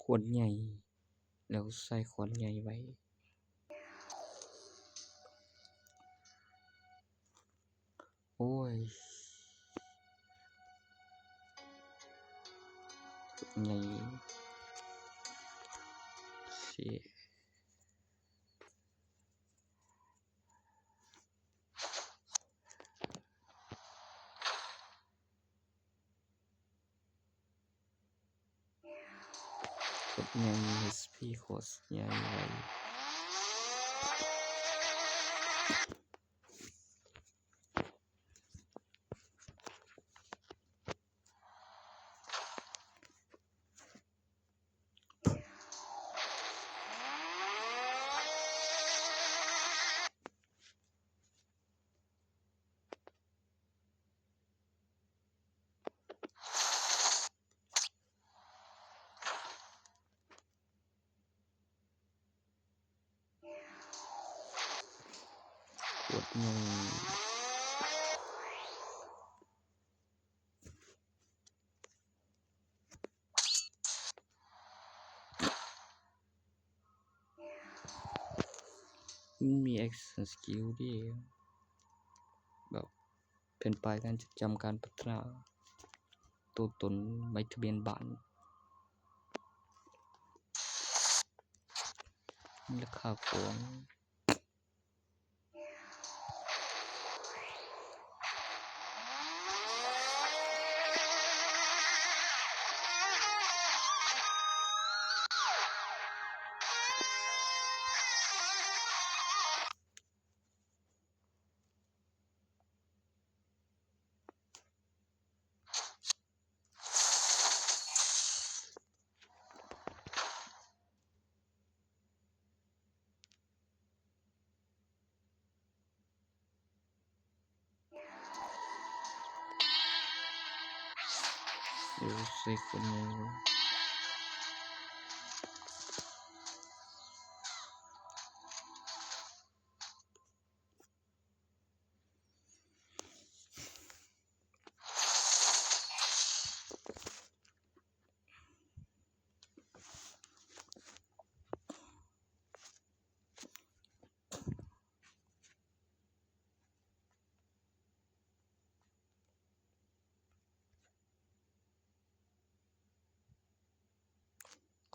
ວນໃຫຍ່ ແລ້ວໃສ່ຂວນໃຫຍ່ໄວ້. ໂອ້ຍ ໃຫຍ່ ເຊ. ໂຄດໃຫຍ່ ເອັດເອັສພີ ໂຄດໃຫຍ່ໄວ. ໂຄດໃຫຍ່. ມັນມີແອັກຊັນສະກິວເດ້ ແບບແຜນປາຍການຈະຈຳການພັດທະນາໂຕຕົນໃບທະບຽນບ້ານ ມູນຄ່າຂອງ.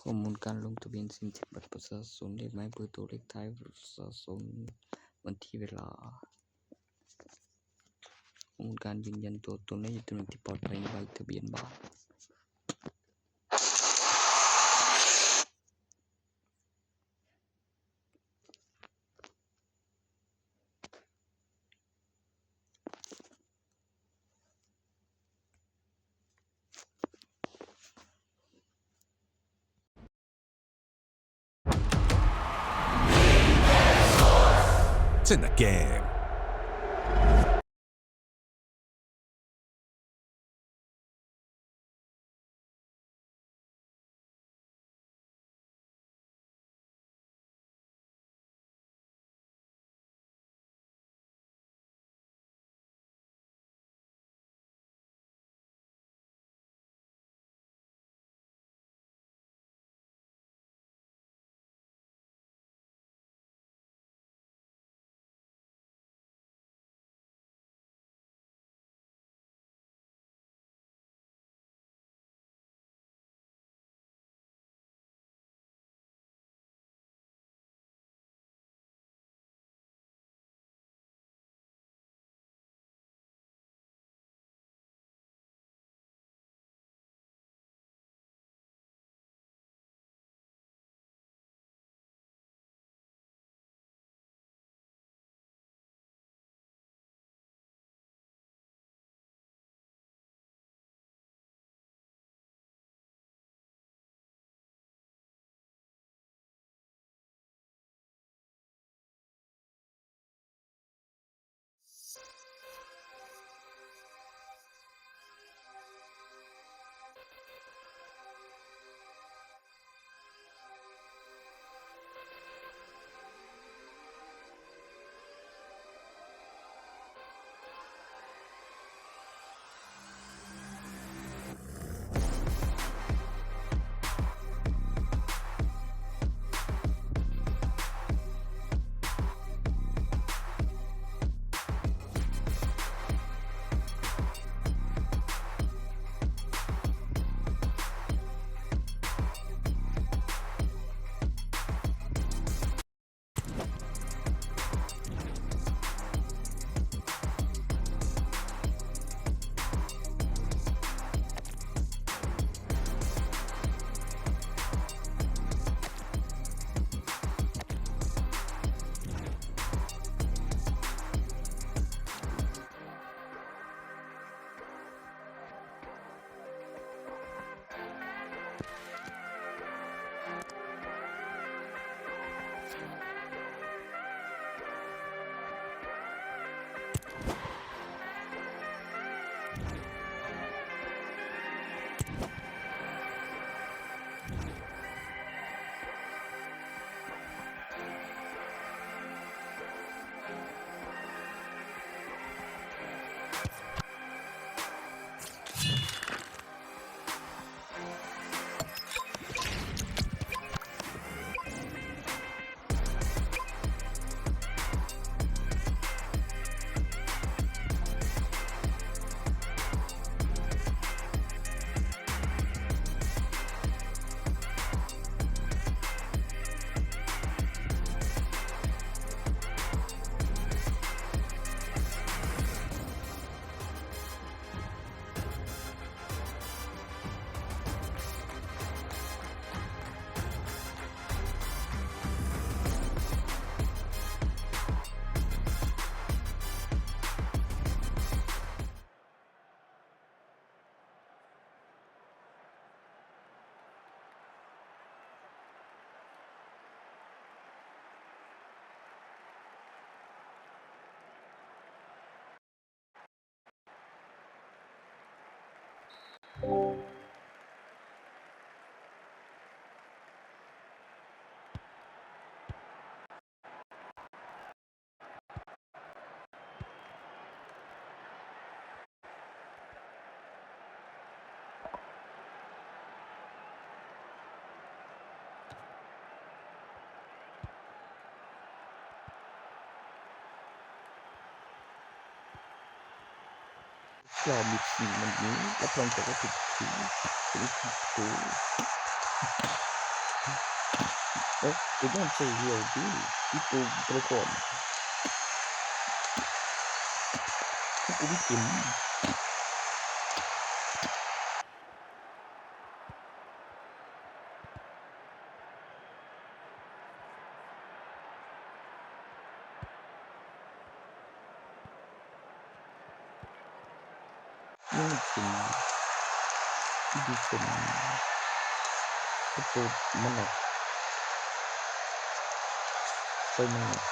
ຂໍ້ມູນການລົງທະບຽນສິດທິບັດປະຊາຊົນ, ເລກໝາຍເບີໂທ, ເລກທ້າຍບັດປະຊາຊົນ, ວັນທີເວລາ, ຂໍ້ມູນການຢືນຢັນຕົວຕົນ ແລະ ຢູ່ຕຳແໜ່ງທີ່ປອດໄພໃນໃບທະບຽນບ້ານ. ເຊັ່ນນະແກມ. ລາວມິດຊິງມັນນີ້ ຮັບຮອງຈາກວ່າຖືກທີ່ ເປັນທີ່ໂກ ເອີ ກໍຍ້ອນໃສ່ເຮົາເດ້ ທີ່ໂກໂຕກ່ອນ ຄືກູມີເຕັມ. ຍັງເປັນ ອີດິສັນ ປະຕູມັນອອກ ໄປມັນອອກ.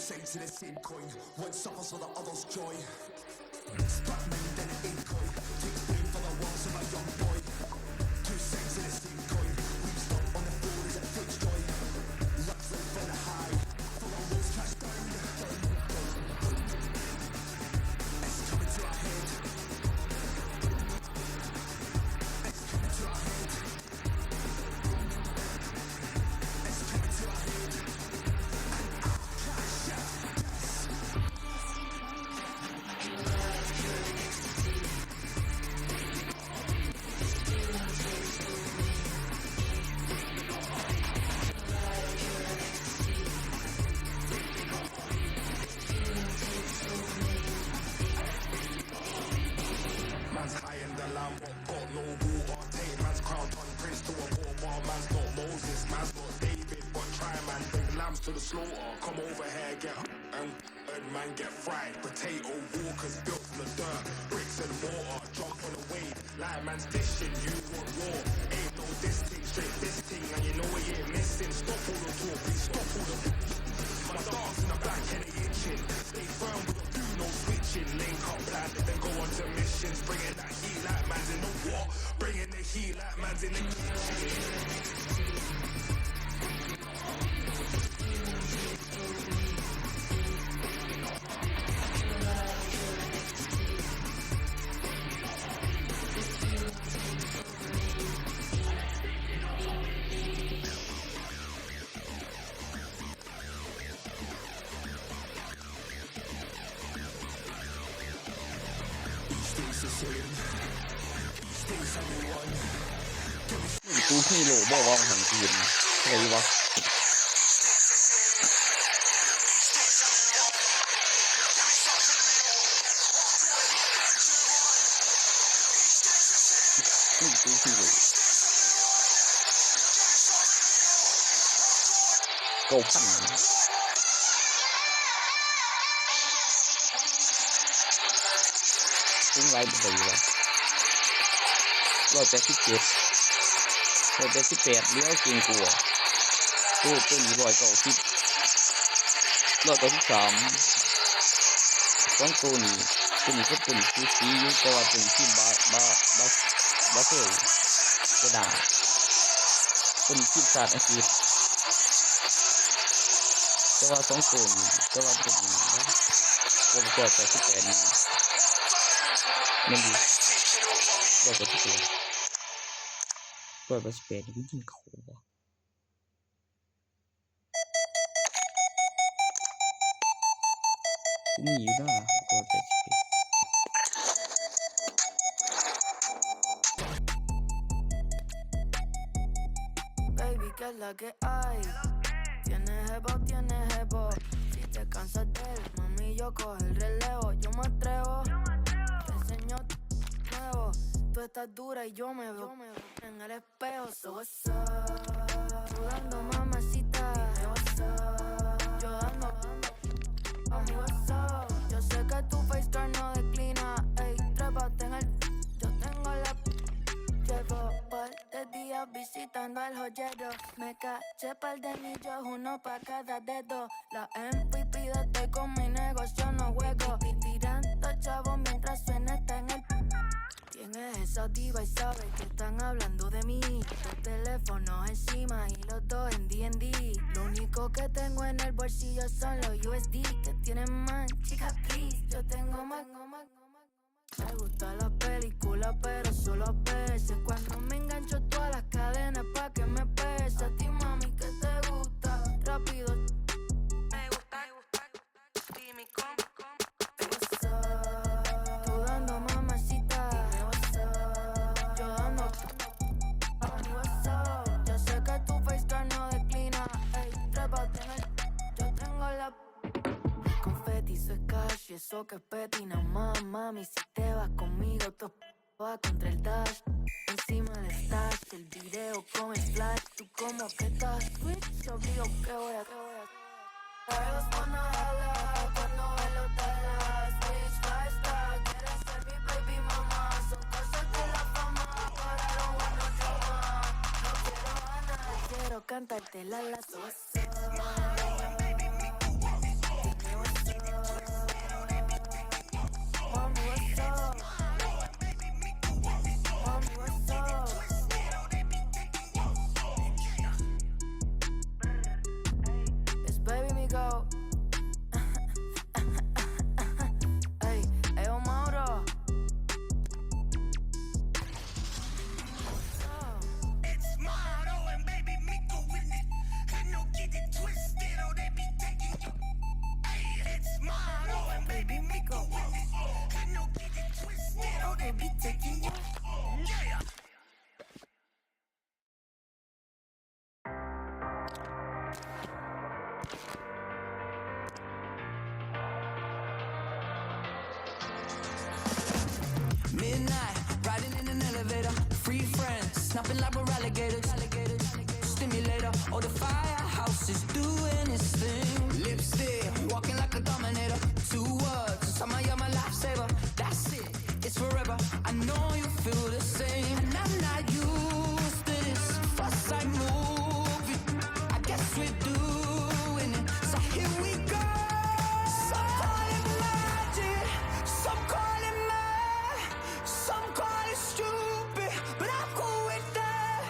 Same to the same coin, one suffers while the others joy. Spot many than an decoy, take fame for the world, so my young boy. Two cents in a same coin, we stop on the floor, is a fixed joy. Love live on the high, follow rules, cash down. It's coming to our head. It's coming to our head. Man's high in the lamb, but got no water. Take man's crown, turn prince to a pauper. Man's not Moses, man's not David, but try man, bring lambs to the slaughter. Come over here, get and, and man get fried. Potato walkers built from the dirt, bricks and mortar. Jump on the wave, like man's dishing, you want war. Ain't no this thing, straight this thing, and you know we ain't missing. Stop all the talking, stop all the. My dog's in the back and they itching. Stay firm, we don't do no switching. Link up plan, then go on to missions. Bringing that heat like man's in the war. Bringing the heat like man's in the kitchen. Stay the same. Stay the same one. ກູມີໂລບໍ່ວ່າ ມັນຫານຄືນ ເທົ່າໃດວະ? ກູມີໂລ ເກົ້າພັນ. ສູງຫຼາຍປານໃດວະ? ຮ້ອຍແປດສິບເຈັດ ຮ້ອຍແປດສິບແປດ ເຫຼືອເກັ່ງກວ່າ. ໂອ້ ໂຕນີ້ຮ້ອຍເກົ້າສິບ ຮ້ອຍເກົ້າສິບສາມ. ສອງໂຕນີ້ ໂຕນີ້ກັບໂຕນີ້ສູສີຢູ່ ແຕ່ວ່າໂຕນີ້ທີມບາ ບາ ບາ ບາເຊລ ຊະນະ. ໂຕນີ້ທີມຊາດອັງກິດ. ແຕ່ວ່າສອງໂຕນີ້ ແຕ່ວ່າໂຕນີ້ນະ ໂຕຮ້ອຍແປດສິບແປດນີ້ ແມ່ນຢູ່ ຮ້ອຍແປດສິບແປດ ຮ້ອຍແປດສິບແປດນີ້ ມັນຍິງເຂົ້າບໍ່? ກູມີຢູ່ນະ ຮ້ອຍແປດສິບແປດ. Baby, ¿qué es la que hay? ¿Tienes jevo? ¿Tienes jevo? Si te cansas de él, mami, yo cojo el relevo. Yo me atrevo, te enseño nuevo. Tú estás dura y yo me veo en el espejo. So what's up? Tú dando mamacita. Dime what's up. Yo dando, mami, what's up? Yo sé que tu face card no declina. Ey, trépate en el, yo tengo la. Llevo par de días visitando al joyero. Me caché par de anillos, uno pa' cada dedo. La M V P de estoy con mi negocio, no juego. Y tirando chavo mientras suena está en el. ¿Quién es esa diva? Y sabe que están hablando de mí. Los teléfonos encima y los dos en D and D. Lo único que tengo en el bolsillo son los U S D que tienen más. Chica, please, yo tengo más. Me gusta la película, pero solo a veces. Cuando me engancho todas las cadenas pa' que me pese. A ti, mami, ¿qué te gusta? Rápido. Me gusta, me gusta. Dime cómo, cómo. What's up? Tú dando mamacita. Dime what's up. Yo dando. Mami, what's up? Yo sé que tu face card no declina. Ey, trépate en el. Yo tengo la. Confeti, soy cash y eso que es petty. Nada más, mami, si te vas conmigo, to. Va contra el dash, encima del dash, el video con el flash. Tú como que estás switch, yo digo que voy a, que voy a. Ellos van a jalar cuando él lo tala. Switch lifestyle, quiere ser mi baby mama. Son cosas de la fama, but I don't want no drama. No quiero ganar, quiero cantarte la, la. So what's up? Dime Jumping like we're alligators. Stimulator, oh, the firehouse is doing its thing. Lipstick, walking like a dominator. Two words, somehow you're my lifesaver. That's it, it's forever. I know you feel the same. And I'm not used to this. First sight movie, I guess we're doing it. So here we go. Some call it magic, some call it mad. Some call it stupid, but I'm cool with that.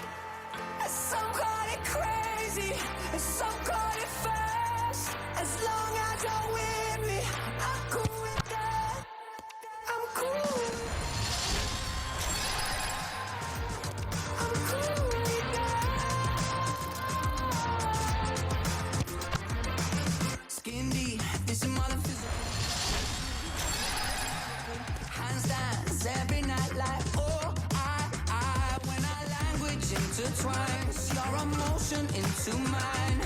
And some call it crazy, and some call it fast. As long as you're with me, I'm cool with that. I'm cool. I'm cool with that. Skin deep, this is more than physical. Handstands every night like, oh, I, I. When our language intertwines, your emotion into mine.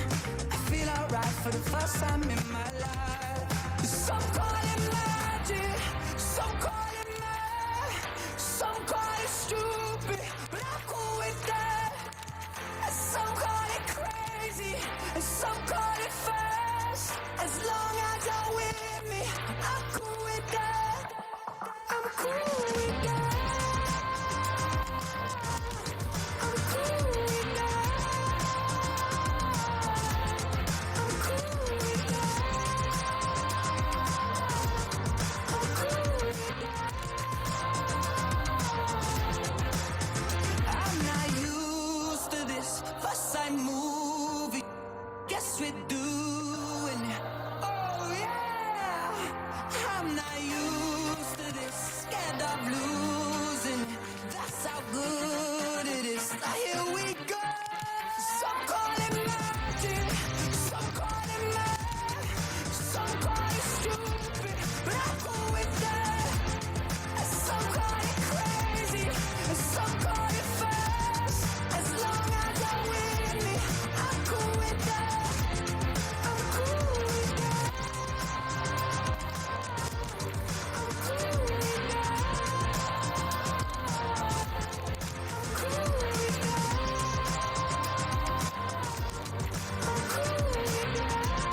I feel alright for the first time in my life. Some call it magic, some call it mad, some call it stupid, but I'm cool with that. And some call it crazy, and some call it fast. As long as you're with me, I'm cool with that. I'm cool with that. I'm cool with that. I'm cool with that. I'm cool with that. I'm not used to this. First sight movie, guess we're doing it. Oh yeah, I'm not used to this. Scared of losing it. That's how good it is. Now here we go. Some call it magic, some call it mad, some call it stupid, but I'm cool with that. And some call it crazy, and some call it fast. As long as you're with me, I'm cool with that. I'm cool with that. I'm cool with that. I'm cool with that. I'm cool with that.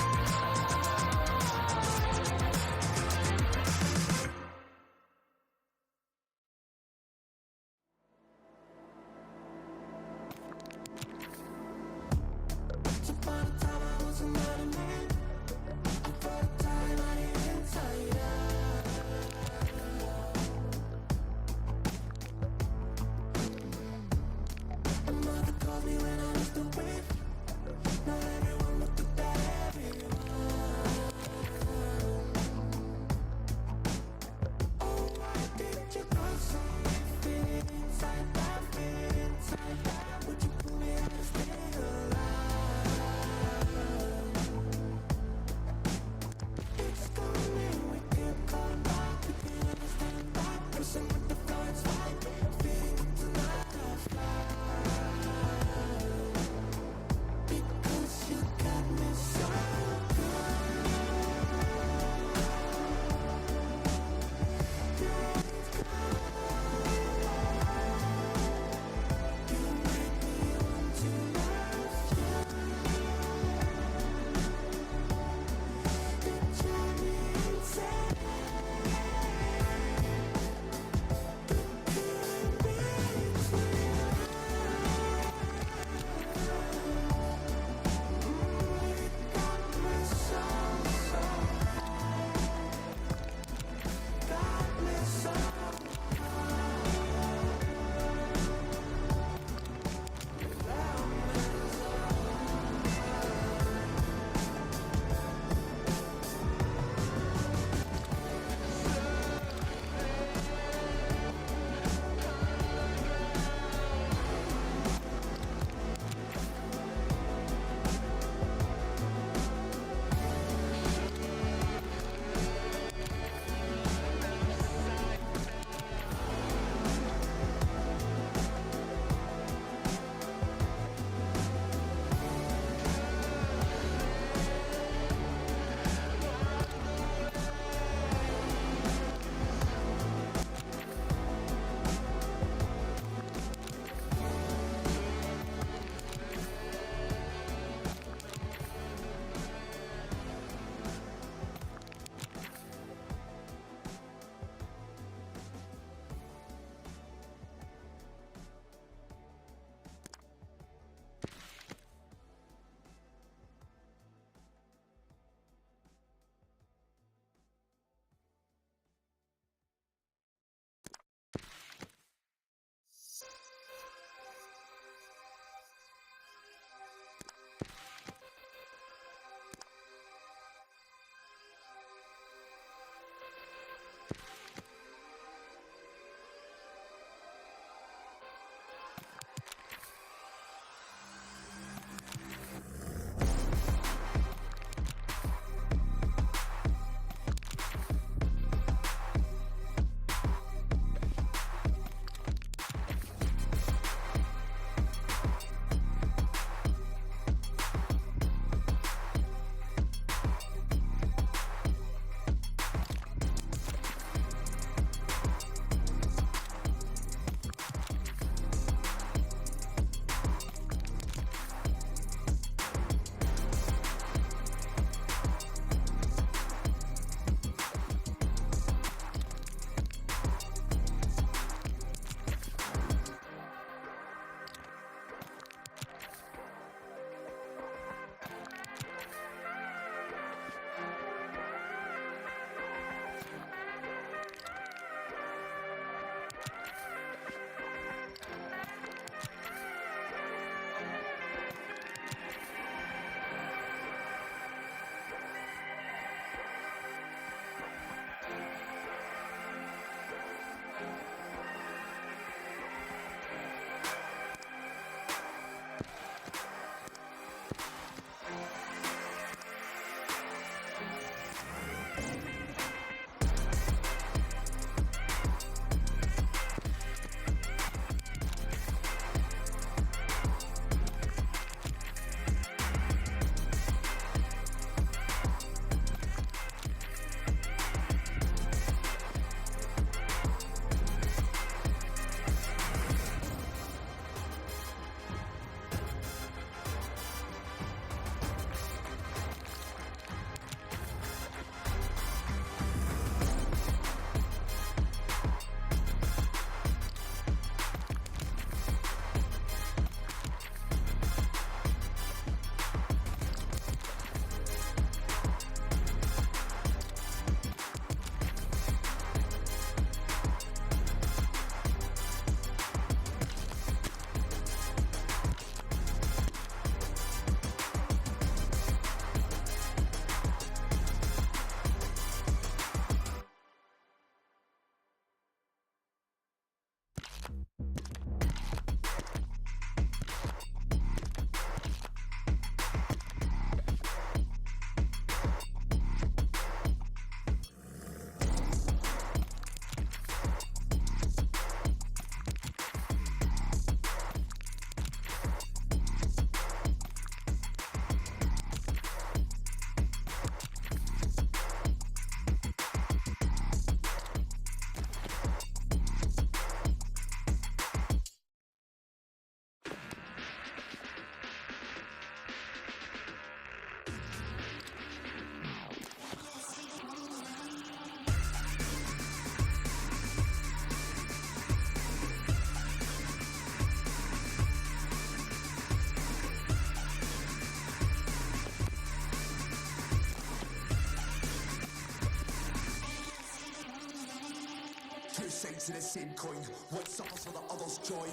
to the same coin. One suffer for the other's joy.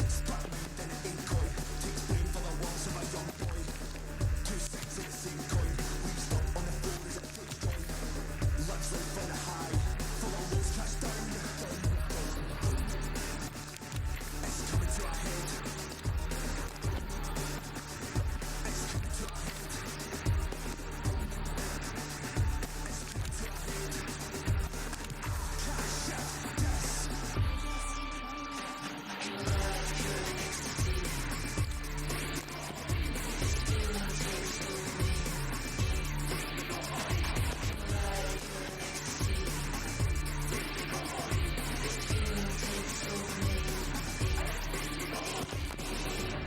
Spot me, then an ink coin. Take blame for the wrongs of a young boy. Two cents in the same coin. We stop on the floor, there's a fake joy. Life's late for the high. Follow those cash down. It's coming to our head. It's coming to our head.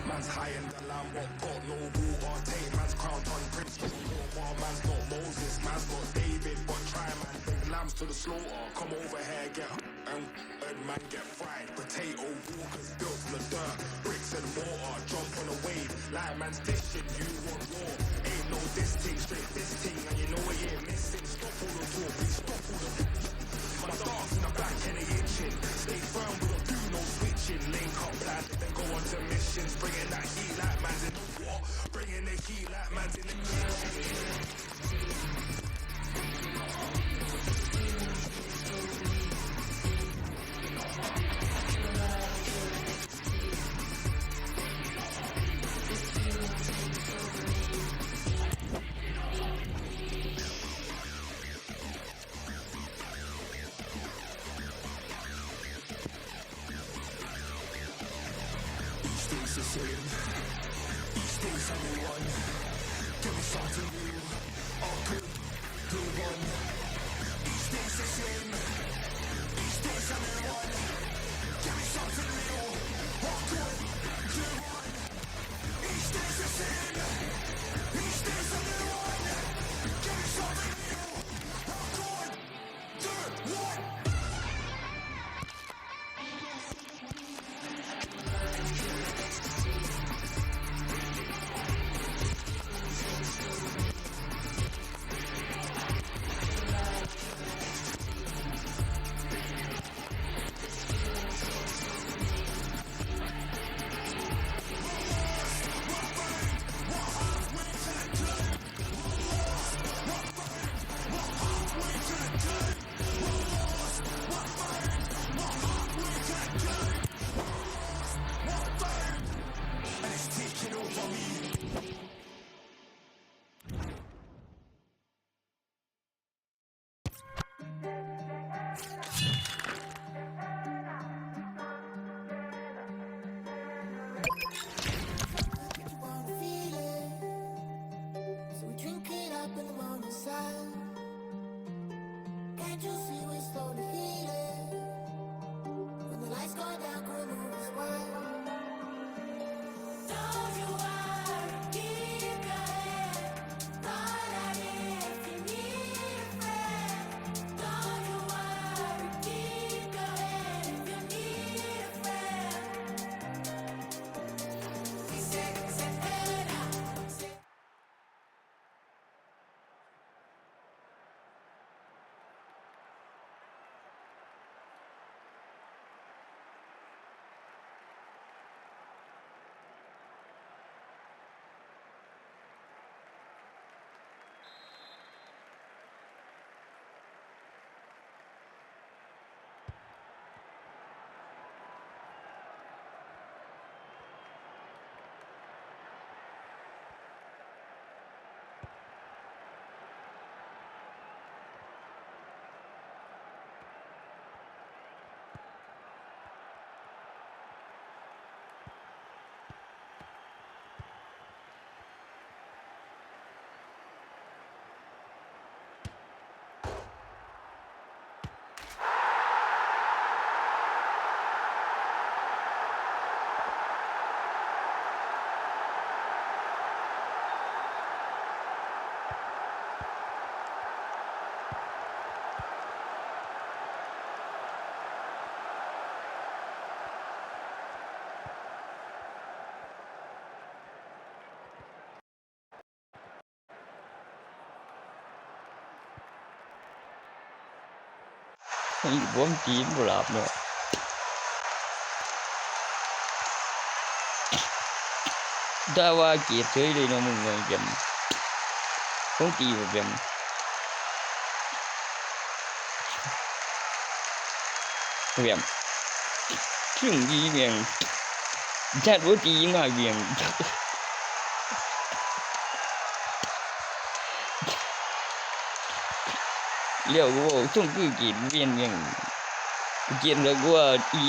Man's high in the lamb, but got no water. Take man's crown, turn prince, no more. Man's not Moses, man's not David, but try man, bring lambs to the slaughter. Come over here, get and, and man get fried. Potato walkers built from the dirt, bricks and mortar. Jump on a wave, like man's dishing, you want war. Ain't no this thing, straight this thing, and you know we ain't missing. Stop all the talk, please stop all the My dog's in the back and they itching. Stay firm, we don't do no switching. Link up plans, then go on to missions. Bringing that heat like man's in the war. Bringing the heat like man's in the kitchen. Each day's the same. Each day's a new one. Give me something new. I could do one. Each day's the same. Each day's a new one. Give me something new. I could do one. Each day's the same. Each day's a new one. Give me something new. I could ນີ້ພວກຕີນບໍ່ຫຼາບເນາະ ຖ້າວ່າເກດເສີຍເລີຍເນາະ ມຶງເບິ່ງແບບ ພວກຕີແບບ ແບບ ແບບ ຊຶ່ງດີແມ່ງ ຈັດບໍ່ຕີມາແມ່ງ ແລ້ວກໍເວົ້າ ຊ່ວງຄືເກດແມ່ນຫຍັງ ເກດແລ້ວກໍວ່າອີ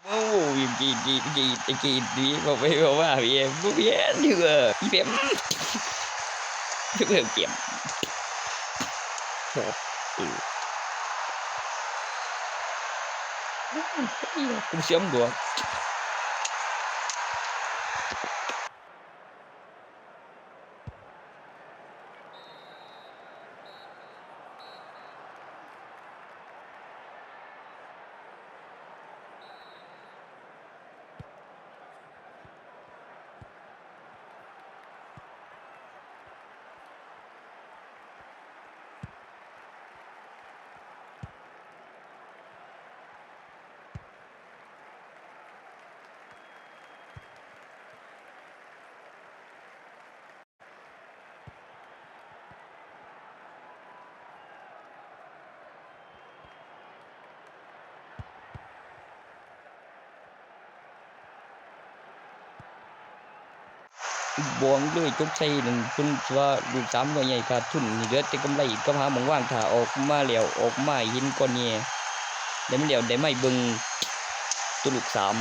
ໂອ້ຍ ດີ ດີ ດີ ດີ ດີ ເວົ້າໄປເວົ້າມາ ເອີ ບໍ່ແມ່ນເທື່ອ ອີແບມ ເອີ ແບມ ໂອ້ ເອີ ກູເຊື່ອມດວງ. ບອງເລີຍ ຈົກໃສ່ນັ້ນ ເພິ່ນວ່າລູກສາມຮ້ອຍໃຫຍ່ຂາດທຶນ ນີ້ເຫຼືອແຕ່ກຳໄລກັບຫາໝ່ອງວາງ ຖ້າອອກມາແລ້ວ ອອກມາເຫັນກ່ອນແດ່ ແລ້ວມັນແລ້ວໄດ້ມາເບິ່ງ ຕົວລູກສາມ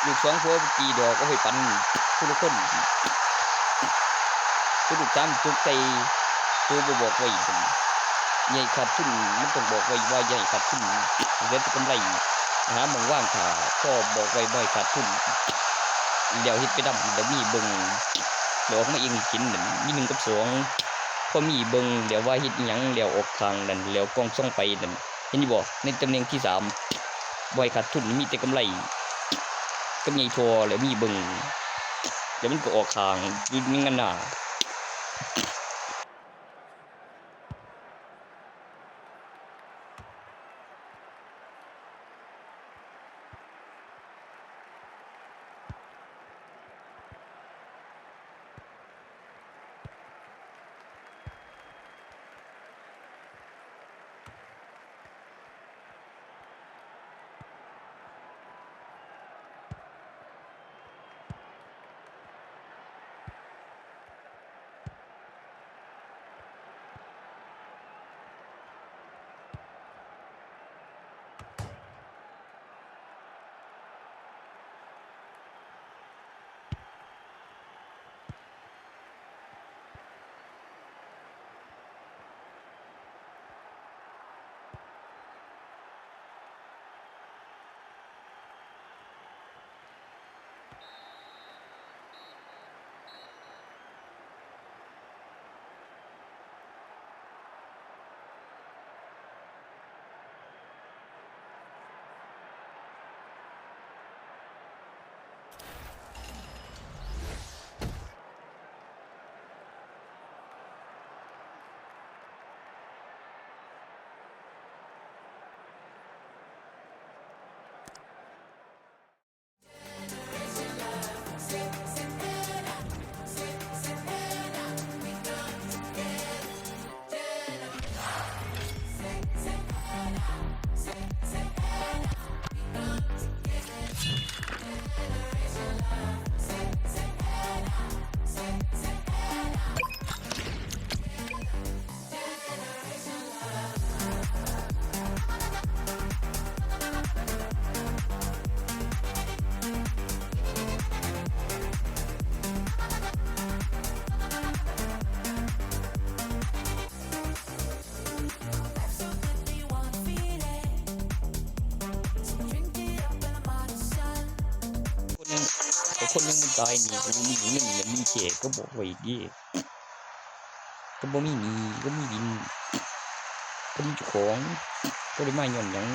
ລູກສອງ ຜົວໄປຕີດອກ ເອົາໄປປັ່ນຜູ້ລະຄົນ ຕົວລູກສາມ ຈົກໃສ່ ໂຕບໍ່ບອກໄວ້ ໃຫຍ່ຂາດທຶນ ມັນຕ້ອງບອກໄວ້ວ່າຢ່າໃຫ້ຂາດທຶນ ເຫຼືອແຕ່ກຳໄລ ຫາໝ່ອງວາງຖ້າ ພໍບອກໄວ້ບໍ່ໃຫ້ຂາດທຶນ ແລ້ວເຮັດໄປນຳ ແລ້ວມີເບິ່ງ ແລ້ວອອກມາເອງໃຫ້ເຫັນນັ້ນ ມີໜຶ່ງກັບສອງ ພໍມີເບິ່ງ ແລ້ວວ່າເຮັດອີ່ຫຍັງ ແລ້ວອອກຂ້າງນັ້ນ ແລ້ວກອງສອງໄປນັ້ນ ເຫັນຢູ່ບໍ່ ໃນຕຳແໜ່ງທີສາມ ບໍ່ໃຫ້ຂາດທຶນ ມີແຕ່ກຳໄລ ກັບໃຫຍ່ທໍ່ ແລ້ວມີເບິ່ງ ແລ້ວມັນກໍອອກຂ້າງ ຢູ່ໃນງານໜ້າ. ຄົນ ຄົນຍັງບໍ່ຕາຍນີ້ ບໍ່ມີເງິນ ບໍ່ມີແຂກ ກໍບອກໄວ້ເດ້. ກໍບໍ່ມີໜີ້ ກໍມີດິນ ກໍມີເຈົ້າຂອງ ບໍ່ໄດ້ມາຍ້ອນຫຍັງ.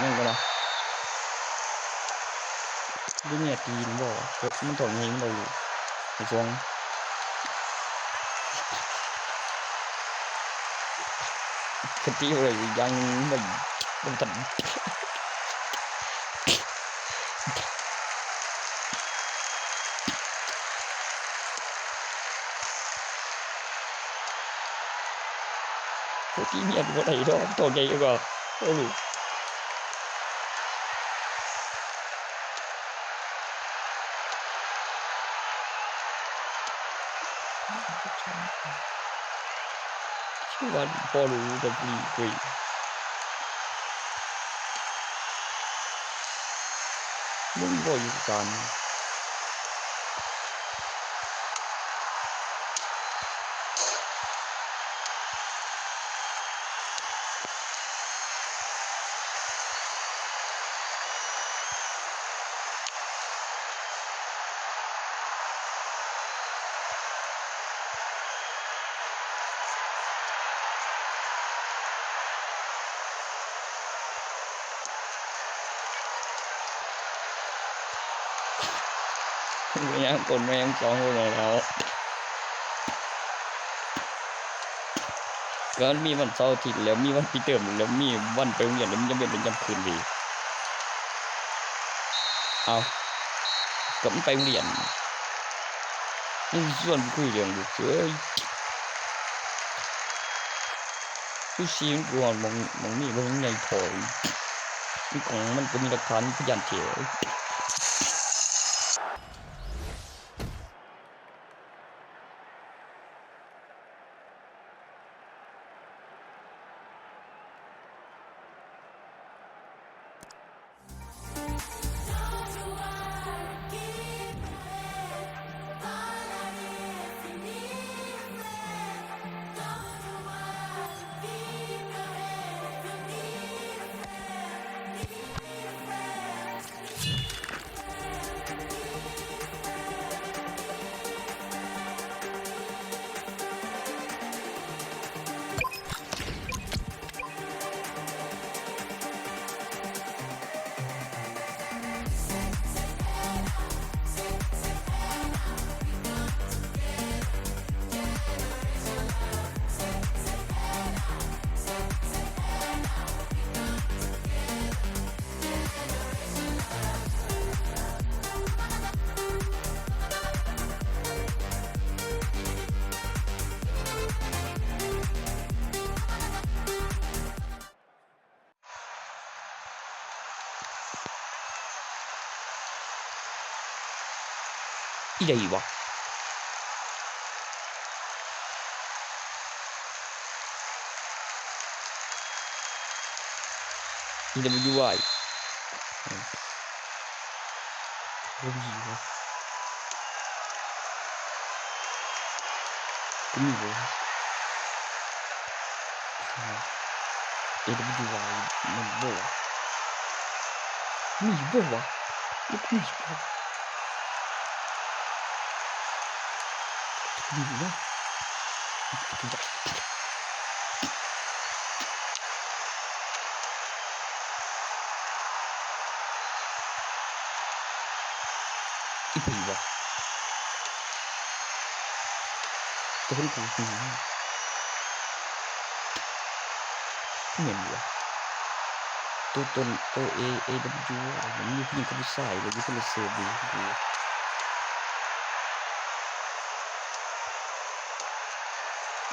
ຍັງບໍ່ລະ? ບໍ່ມີອາຕີນບໍ່? ເອີ ມັນຕ້ອງໃຫຍ່ ມັນຕ້ອງລູກ ສອງ ກະຕິໄວ້ຢ່າງໜຶ່ງ ມັນ ມັນທັນ. ໂອ້ ຕີເມຍບໍ່ໄດ້ດອກ ໂຕໃຫຍ່ກວ່າ ໂອ້ ລູກ ວ່າພໍຮູ້ກັບລີກເວີຍ. ມຶງບໍ່ຢູ່ກັນ. ໄປຫາຄົນແມ່ງສອງຄົນແລ້ວ ກໍມັນມີວັນເສົາອາທິດ ແລ້ວມີວັນປິດເທີມ ແລ້ວມີວັນໄປໂຮງຮຽນ ແລ້ວມັນຈະເປັນປະຈຳຄືນເວີຍ. ເອົ້າ ກໍມັນໄປໂຮງຮຽນ ຍັງຊວນໄປຄຸຍເລື່ອງລູກເສີຍ. ຄືຊີມັນກວນໝ່ອງ ໝ່ອງນີ້ບໍ່ມີໃຫຍ່ພໍ ມີກ້ອງມັນກໍມີຫຼັກຖານ ມີພະຍານແທ້. ອີ່ໃດວະ? ອີ ດັບເບິນຢູ ວາຍ ບໍ່ມີວະ ບໍ່ມີເລີຍ. ເອ ດັບເບິນຢູ ວາຍ ແມ່ນບໍ່ວະ? ມີບໍ່ວະ? ມັນມີບໍ່? ມີບໍ່? ອີ່ໃດວະ? ຕົວເປັນຂອງຈິງ ແມ່ນບໍ່? ຕົວຕົນ ຕົວເອ ເອດັບເບິນຢູ ວາຍ ມັນມີຜູ້ຍິງກັບຜູ້ຊາຍ ແລ້ວຢູ່ຄົນລະເຊີບເວີຍ.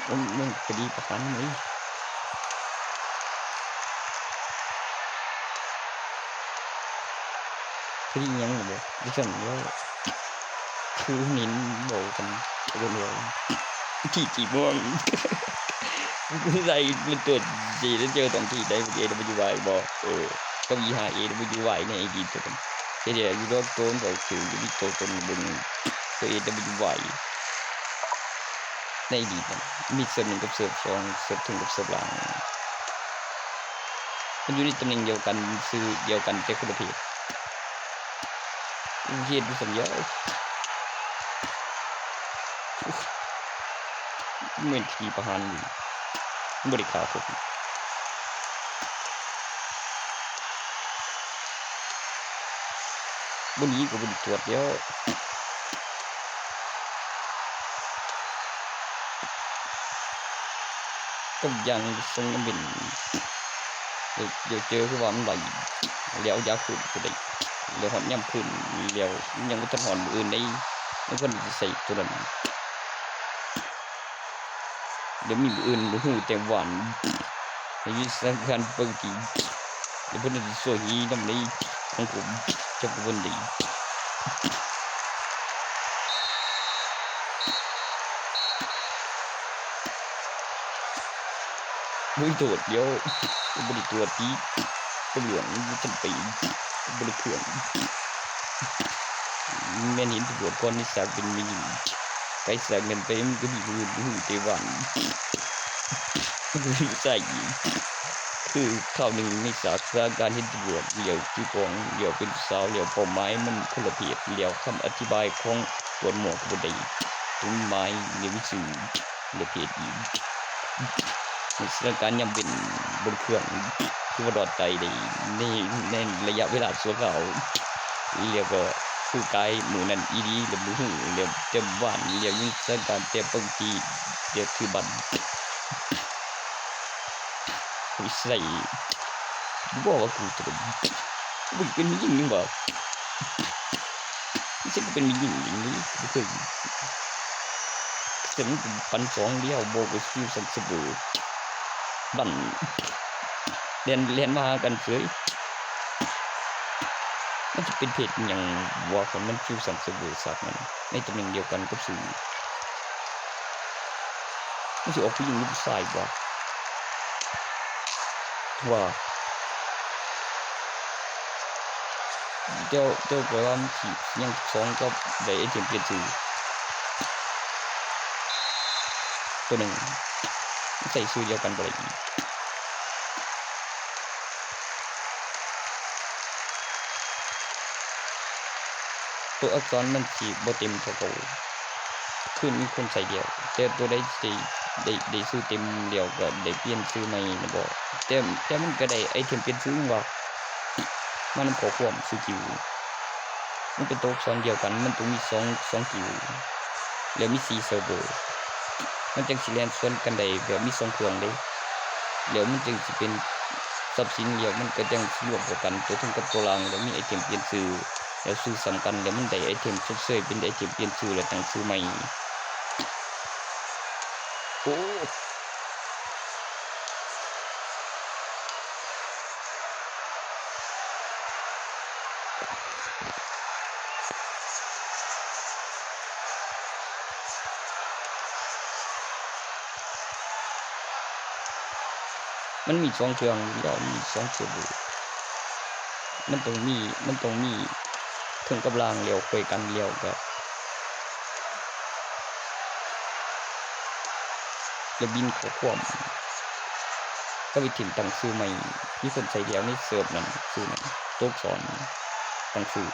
ມັນ ມັນຄະດີປະຫານນີ້ ຄະດີຫຍັງລະບໍ? ບໍ່ຊັ້ນແລ້ວ ຄືເຫັນເວົ້າກັນໂດນແລ້ວ ທີ່ຈີ່ມ່ວງ ໃສ່ເປັນຕົວຈີ່ ແລ້ວເຈີຕ້ອງທີ່ໄດ້ ເອດັບເບິນຢູ ວາຍ ບໍ? ເອີ ກັບອີຫ້າ ເອດັບເບິນຢູ ວາຍ ໃນອະດີດ ເຮັດໃຫ້ຢູ່ດອກໂຕນເວົ້າຖືກ ຢູ່ທີ່ໂຕຕົນເບິ່ງ ຕົວເອດັບເບິນຢູ ວາຍ ໃນອະດີດ ມີເສີບໜຶ່ງກັບເສີບສອງ ເສີບເທິງກັບເສີບລ່າງ ມັນຢູ່ໃນຕຳແໜ່ງດຽວກັນ ຊື່ດຽວກັນ ແຕ່ຄົນລະເພດ. ເຮັດຢູ່ສ່ຳດຽວ ແມ່ນທີ່ປະຫານຢູ່ ບໍ່ໄດ້ຂ້າຄົນ ບໍ່ໜີກໍບໍ່ໄດ້ຕວດແລ້ວ. ຕົກຢ່າງສົ່ງນ້ຳເວັນ ດຽວເຈີຄືວ່າມັນໄຫຼ ແລ້ວຢາກຂຶ້ນກໍໄດ້ ແລ້ວຮອດຍາມຄືນແລ້ວ ຍັງບໍ່ທັນຮອດມື້ອື່ນໃດ ຍັງບໍ່ທັນໄດ້ໃຊ້ຕົວນັ້ນ ດຽວມີມື້ອື່ນ ຮູ້ແຕ່ຫວານ ໃນວິຊາການປົກກະຕິ ແລ້ວເພິ່ນຊິຊ່ວຍຮີນຳໃນສັງຄົມຈັກກະວົນໄດ້. ໂອ້ຍ ໂທດ ດຽວ ບໍ່ໄດ້ຕົວະຕິ ຕຳຫຼວດບໍ່ທັນໄປ ບໍ່ໄດ້ເຄື່ອງ ແມ່ນເຫັນຕຳຫຼວດກ່ອນ ໃນສາກເປັນມິນິ ໄກສາກນັ້ນໄປ ມັນກໍມີຜູ້ຮູ້ແຕ່ຫວານ ໃສ່ ຄືຄາວໜຶ່ງໃນສາກ ສາການເຫັນຕຳຫຼວດ ແລ້ວຖືກຂອງ ແລ້ວເປັນຜູ້ສາວ ແລ້ວເປົ້າໝາຍມັນຄົນລະເພດ ແລ້ວຄຳອະທິບາຍຂອງປວດໝວກກໍບໍ່ໄດ້ ເປັນໝາຍ ແລ້ວມີຊື່ ແລະ ເພດອີກ ໃນສະຖານະການຍາມເວັນ ບົນເຄື່ອງ ຖືວ່າລອດຕາຍໄດ້ໃນ ໃນໄລຍະເວລາຊົ່ວຄາວ ແລ້ວກໍສ ຄືກາຍມື້ນັ້ນອີ່ຫຼີ ແລ້ວບໍ່ຮູ້ ແລ້ວແຕ່ບ້ານ ແລ້ວຍັງໃຊ້ການແຕ່ປົກກະຕິ ແລ້ວຖືບັດ ໄປໃສ່ ບໍ່ວ່າກູຈະເປັນ ເປັນແມ່ຍິງຫຍັງວະ ຊິເປັນແມ່ຍິງຫຍັງນີ້ ບໍ່ເຄີຍ ແຕ່ມັນປັນສອງດຽວ ບໍ່ກໍຊິວສັນສະເບີ ບັ້ນ ແລ່ນ ແລ່ນມາຫາກັນເສີຍ ມັນຊິເປັນເພດຫຍັງວະ ຄັນມັນຊິວສັນສະເບີສັກນັ້ນ ໃນຕຳແໜ່ງດຽວກັນກັບຊື່ ມັນຊິອອກຜູ້ຍິງຫຼືຜູ້ຊາຍວະ ວ່າ ເຈົ້າ ເຈົ້າກໍວ່າມັນຊິຍັງສອງກັບໄດ້ໄອເທມປ່ຽນຊື່ ໂຕໜຶ່ງ ມັນໃຊ້ຊື່ດຽວກັນບໍ່ໄດ້ອີກ ໂຕອັກສອນມັນຊິບໍ່ເຕັມເທົ່າເກົ່າ ຄືມີຄົນໃຊ້ແລ້ວ ແຕ່ໂຕໃດທີ່ໄດ້ ໄດ້ຊື່ເຕັມແລ້ວກໍໄດ້ປ່ຽນຊື່ໃໝ່ແມ່ນບໍ່ ແຕ່ ແຕ່ມັນກໍໄດ້ໄອເທມປ່ຽນຊື່ຫຍັງວະ ມານຳຂໍ້ຄວາມຊື່ກິວ ມັນເປັນໂຕອັກສອນດຽວກັນ ມັນຕ້ອງມີສອງ ສອງກິວ ແລ້ວມີສີ່ເຊີເວີ ມັນຈັ່ງຊິແລ່ນສວນກັນໄດ້ ແບບມີສອງເຄື່ອງເດ້ ແລ້ວມັນຈຶ່ງຊິເປັນຊັບສິນ ແລ້ວມັນກໍຈັ່ງຊິລວມເຂົ້າກັນ ໂຕເທິງກັບໂຕລ່າງ ແລ້ວມີໄອເທມປ່ຽນຊື່ ແລ້ວຊື່ສ່ຳກັນ ແລ້ວມັນໄດ້ໄອເທມຊົດເຊີຍ ເປັນໄອເທມປ່ຽນຊື່ ແລ້ວຕັ້ງຊື່ໃໝ່ ໂອ້. ມັນມີສອງເຄື່ອງ ມັນມີສອງເຊີເວີ ມັນຕ້ອງມີ ມັນຕ້ອງມີເທິງກັບລ່າງ ແລ້ວຄ່ອຍກັນ ແລ້ວກໍ ລະບິນຂໍ້ຄວາມ ກໍໄປຖິ້ມຕັ້ງຊື່ໃໝ່ ມີຄົນໃຊ້ແລ້ວໃນເສີບນັ້ນ ຊື່ນັ້ນ ໂຕອັກສອນ ຕັ້ງຊື່.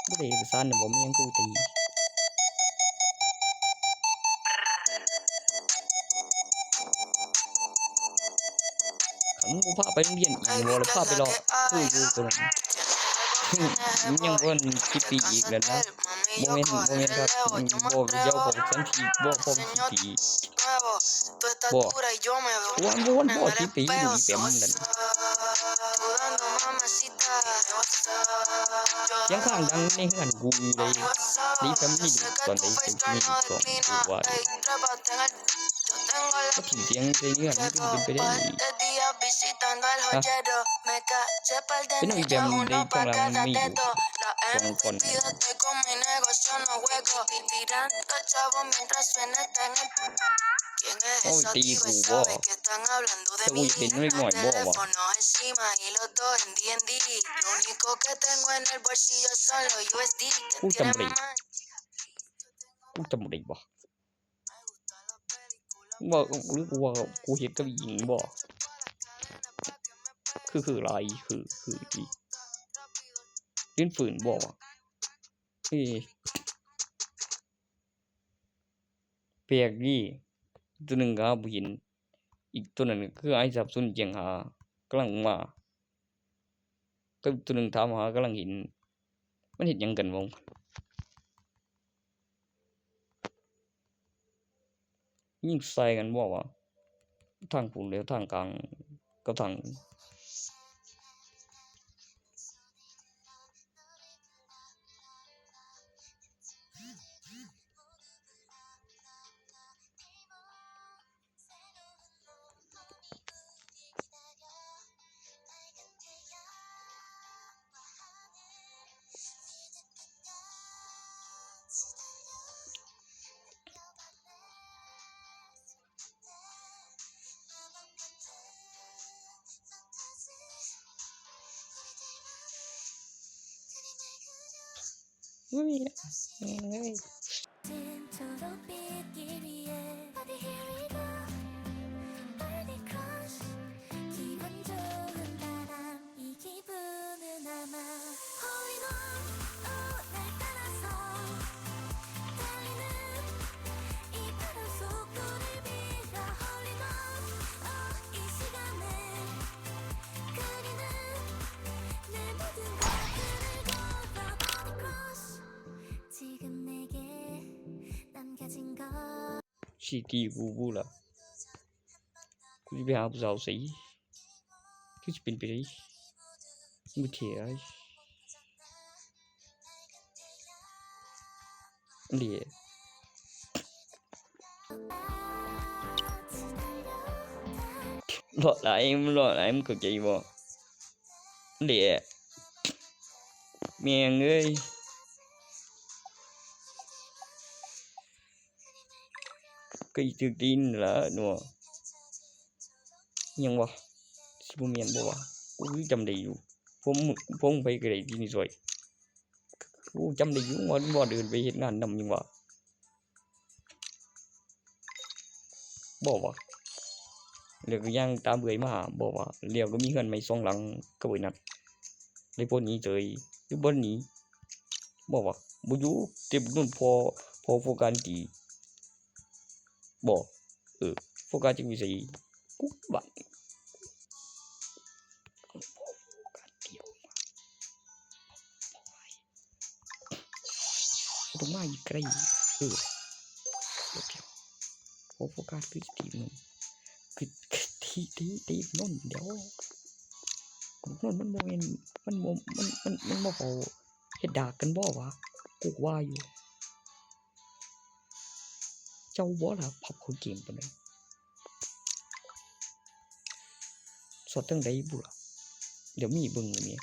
ບໍ່ໄດ້ເອກະສານນະບໍ່ ມີຫຍັງກູຕີ. ຄັນບໍ່ພາໄປໂຮງຮຽນອີກບໍ່ ແລ້ວພາໄປເລາະຄືຢູ່ໂຕນັ້ນ ຍັງບໍ່ທັນສິບປີອີກແລ້ວນະ. ບໍ່ແມ່ນ ບໍ່ແມ່ນຄັບ ບໍ່ ດຽວເຂົາສັນທີບໍ່ ເຂົາສິບປີ ບໍ່ ບໍ່ ບໍ່ສິບປີ ອີແປມນັ້ນ ສຽງຂ້າງດັງໃນເຮືອນກູເລີຍ ດີແປມມີລູກຕອນໃດ ເປັນມີລູກສອງ ກູວ່າ ມາຖິ້ມສຽງໃສ່ເຮືອນ ມັນເປັນໄປໄດ້ ຮະ ເປັນຫຍັງອີແປມໃນຊ່ວງຫຼັງມີລູກສອງຄົນ ໂອ້ຍ ຕີກູບໍ່ ແຕ່ກູຢາກເປັນເດັກນ້ອຍບໍ່ວະ ກູຈຳບໍ່ໄດ້ ກູຈຳບໍ່ໄດ້ບໍ່ ວ່າ ຫຼືກູວ່າ ກູເຮັດກັບອີ່ຫຍັງບໍ່ ຄື ຄືຫຼາຍ ຄື ຄືດີ ຫຼິ້ນຝືນບໍ່ວະ ເອີ ແປກດີ ໂຕໜຶ່ງກໍຫາບໍ່ເຫັນ ອີກໂຕນັ້ນກໍຄືຫາຍສາບສູນ ແຈ້ງຫາ ກຳລັງມາ ກັບອີກໂຕໜຶ່ງຖາມຫາ ກຳລັງເຫັນ ມັນເຮັດຫຍັງກັນວະ ຍິງໃສ່ກັນບໍ່ວະ ທາງພຸ້ນແລ້ວ ທາງກາງກັບທາງ ອືມ ແມ່ນເອີຍ. City Bubu ລະ ກູຊິໄປຫາຜູ້ສາວໃສ? ຄືຊິເປັນໄປໄດ້? ບໍ່ເທ່. ເດ ຫຼໍ່ຫຼາຍ ມັນຫຼໍ່ຫຼາຍ ມຶງເຂົ້າໃຈບໍ່? ເດ ແມ່ງເອີຍ. ກໍອີກຖືກຕີນລະເນາະ. ຫຍັງວະ? ຊິບໍ່ແມ່ນບໍ່ວະ? ກູຄືຈຳໄດ້ຢູ່. ພວກ ພວກໄປກໍໄດ້ທີ່ນີ້ຊ່ອຍ. ກູຈຳໄດ້ຢູ່ວ່າ ວ່າເດີນໄປເຮັດງານນຳຫຍັງວະ? ບໍ່ວະ? ແລ້ວກໍຍ່າງຕາມເອື້ອຍມາ ບໍ່ວະ? ແລ້ວກໍມີເຮືອນໃໝ່ສອງຫຼັງກັບເອື້ອຍນັດ. ແລ້ວບໍ່ໜີເສີຍ ຫຼືບໍ່ໜີ? ບໍ່ວະ? ບໍ່ຢູ່ ເຕັມໂດນພໍ່ ພໍ່ໂຟກັສຕີ. ບໍ່ ເອີ ໂຟກັສຈັກຢູ່ໃສ? ກູບາດນີ້ ໂຟກັສດຽວມາ ບໍ່ໄດ້ ຕ້ອງມາອີກໄກ ເອີ ໂອເຄ ໂອ້ ໂຟກັສຄືຊິຕີບນົນ ຄື ຄື ຕີ ຕີ ຕີບນົນ ດຽວ ນົນມັນບໍ່ແມ່ນ ມັນບໍ່ ມັນ ມັນ ມັນບໍ່ເຂົ້າ ເຮັດດາກກັນບໍ່ວະ? ກູວ່າຢູ່. ເຈົ້າບໍ່ລະ ພັບເຂົ້າເກມປານໃດ? ສອດຈັ່ງໃດບຸລະ? ດຽວມີເບິ່ງແລ້ວນີ້.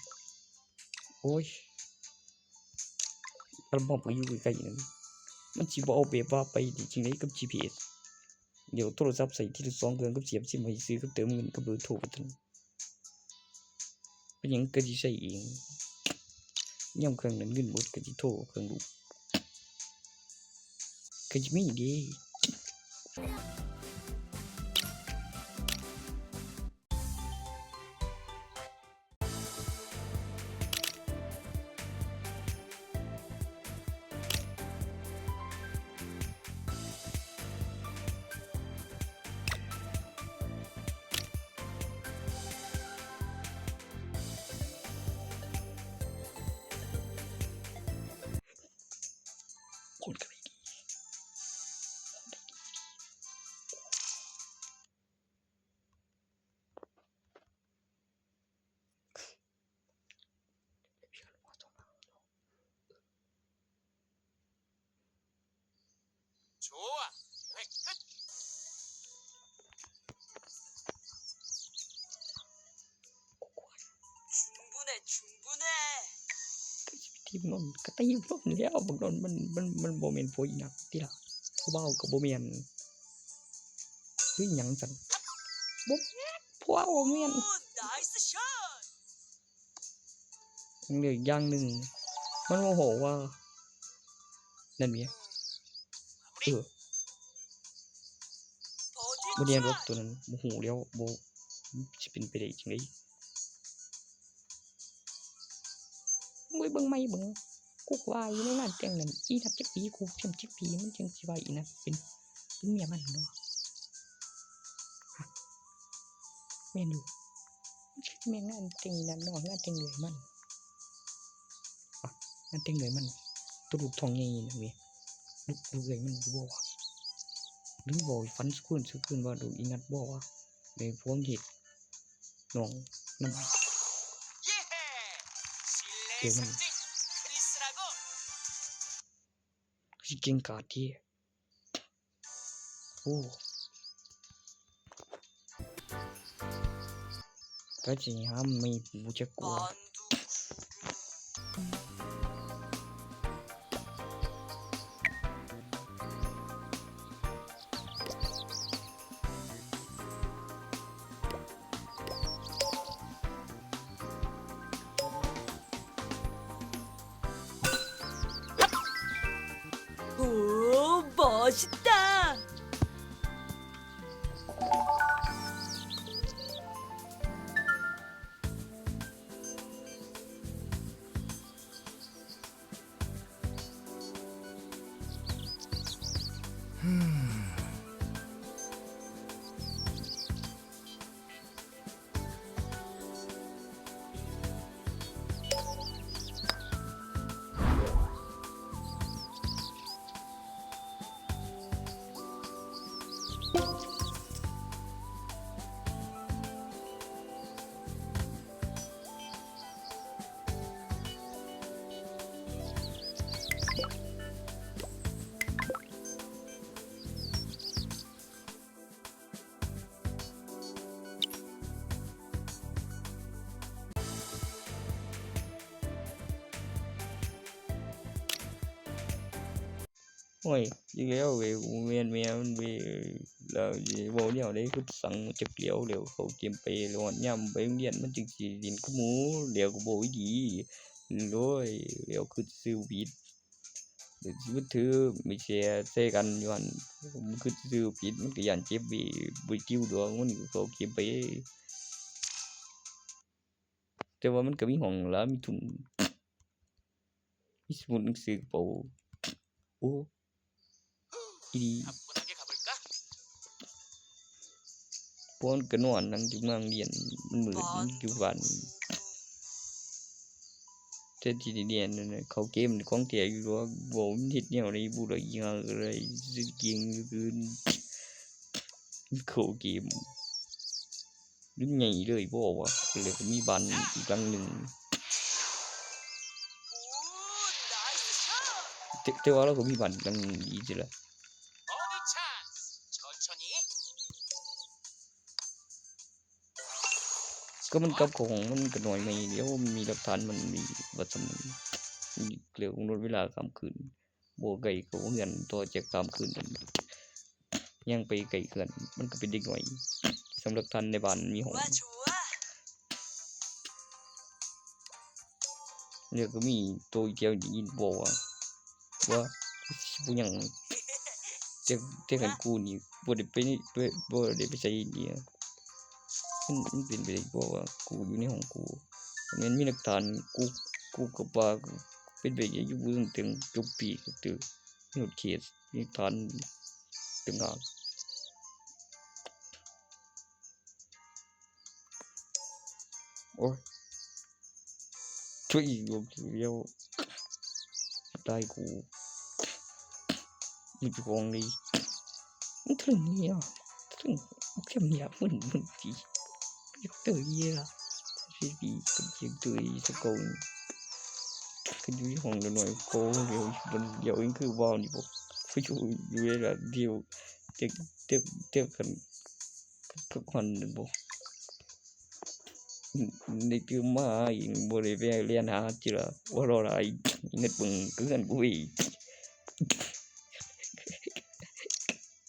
ໂອ້ຍ ລະບອບກໍຢູ່ໃກ້ໆນັ້ນ ມັນຊິບໍ່ເອົາແບບວ່າໄປໄດ້ຈັ່ງໃດກັບຈີພີເອສ? ດຽວໂທລະສັບໃຊ້ທີລະສອງເຄື່ອງ ກັບສຽບຊິມໄວ້ຊື່ ກັບເຕີມເງິນ ກັບເບີໂທໄປເທົ່ານັ້ນ. ເປັນຫຍັງກະຊິໃຊ້ເອງ ຍາມເຄື່ອງນັ້ນເງິນໝົດກະຊິໂທເຄື່ອງລູກ ກະຊິມີເດ້. ຄົນກະໄດ້ດີ ຄົນໄດ້ດີ. ทีมนนท์ก็ตีนนท์แล้ว บักนนท์มัน มัน มันบ่แม่นผัวอีนักติล่ะ ผู้บ่าวก็บ่แม่น หรือหยังซั่น บ่แม่น ผัวบ่แม่น เหลืออีกอย่างหนึ่ง มันบ่ฮู้ว่า นั่นแหม เออ บ่แน่ดอกตัวนั้น บ่ฮู้แล้ว บ่ สิเป็นไปได้จั่งใด๋ มึงไปเบิ่งใหม่เบิ่ง กูว่าอยู่ในงานแต่งนั้น อีนัดจักปี กูเทียมจักปี มันจั่งสิว่าอีนัดเป็น เป็นเมียมันเนาะ ฮะ แม่นอยู่ มันสิแม่นงานแต่งอีนัดเนาะ งานแต่งเอื้อยมัน ฮะ งานแต่งเอื้อยมัน ตัวลูกท้องใหญ่นั่นแหม ลูก ลูกเอื้อยมันอยู่บ่วะ หรือบ่ฝันซุคืนซุคืนว่าลูกอีนัดบ่วะ ในพวกเฮ็ด น้องนำ เดี๋ยวมัน สิเก่งกาจติ โอ้ ก็สิห้ามไม่กูจักกลัว Shut down. ໂອ້ຍ ອີກແລ້ວເວີຍ ບໍ່ແມ່ນແມ່ມັນເວີຍ ແລ້ວຊິເວົ້າແນວໃດ ຄືສັ່ງຈັກແລ້ວ ແລ້ວເຂົ້າເກມໄປ ແລ້ວຮອດຍາມໄປໂຮງຮຽນ ມັນຈຶ່ງຊິຫຼິ້ນກັບໝູ່ ແລ້ວກໍບໍ່ດີ ໂອ້ຍ ແລ້ວຄືຊື້ຜິດ ແລ້ວຊິມາຖືໄປແຊໃສ່ກັນຢູ່ຫັ້ນ ຄືຊື້ຜິດ ມັນກໍຢ້ານເຈັບເວີຍ ບໍ່ຕິວດອກ ມັນກໍເຂົ້າເກມໄປ. ແຕ່ວ່າມັນກໍມີຫ້ອງລະ ມີທຸນ ມີສະໝຸດໜັງສືກະເປົາ ໂອ້ ອີ່ຫຼີ ພວກມັນກໍນອນ ນັ່ງຢູ່ນອນຮຽນ ມັນມືດ ມັນຢູ່ບ້ານ ແຕ່ທີ່ແນ່ໆ ເຂົ້າເກມນີ້ຂອງແທ້ຢູ່ ເວົ້າມັນເຮັດແນວໃດບໍ່ໄດ້ ອີ່ຫຍັງກໍໄດ້ ຊິເກັ່ງເກີນ ເຂົ້າເກມ ລຸ້ນໃຫຍ່ເລີຍບໍ່ວະ ແລ້ວກໍມີບ້ານອີກຫຼັງໜຶ່ງ ແຕ່ ແຕ່ວ່າລາວກໍມີບ້ານອີກຫຼັງໜຶ່ງດີຕິລະ ກໍມັນກັບເຂົ້າຫ້ອງມັນກໍໜ້ອຍໃໝ່ດຽວ ມີຫຼັກຖານມັນມີວ່າຊັ້ນ ເລື່ອງລົດເວລາຂ້າມຄືນ. ບໍ່ໄກເຂົ້າເຮືອນ ຕໍ່ຈາກຂ້າມຄືນນັ້ນ ຍ່າງໄປໃກ້ເຮືອນ ມັນກໍເປັນເດັກນ້ອຍ ສຳລັບທ່ານໃນບ້ານມີຫ້ອງ ແລ້ວກໍມີໂຕອີກແຖວໄດ້ຍິນບໍ່ວ່າ ວ່າບໍ່ຍັງ ແຕ່ ແຕ່ຄັນກູນີ້ບໍ່ໄດ້ໄປ ບໍ່ ບໍ່ໄດ້ໄປໃສນີ້ ມັນ ມັນເປັນໄປໄດ້ບໍ່ວ່າກູຢູ່ໃນຫ້ອງກູ ແມ່ນມີຫຼັກຖານ ກູ ກູກໍວ່າເປັນໄປໄດ້ຢູ່ ບໍ່ເຖິງຈົບປີກໍເຕີ ມີໂອເຄ ມີຖານຕ່າງຫາກ ໂອ້ຍ ຊ່ວຍອີກ ດຽວຕາຍກູ ມີເຈົ້າຂອງດີ ມັນເຖິງນີ້ຫວາ ເຖິງ ເຖິງນີ້ຫວາ ມັນ ມັນຊິ ຢາກເຕີເຍລະ ຊິດີ ເປັນເຈົ້າເຕີສະເກົາ ຄືຢູ່ຫ້ອງນ້ອຍໆ ໂກ ດຽວ ດຽວເອງຄືວ່ານີ້ບໍ່ ຄືຢູ່ ຢູ່ເວລາດຽວ ແຕ່ ແຕ່ ແຕ່ຄັນ ພັກຜ່ອນແມ່ນບໍ່ ໄດ້ຕື່ມມາອີກ ບໍ່ໄດ້ໄປແລ່ນຫາເທື່ອ ບໍ່ລໍຫຼາຍ ເງິດເບິ່ງເຮືອນກູອີກ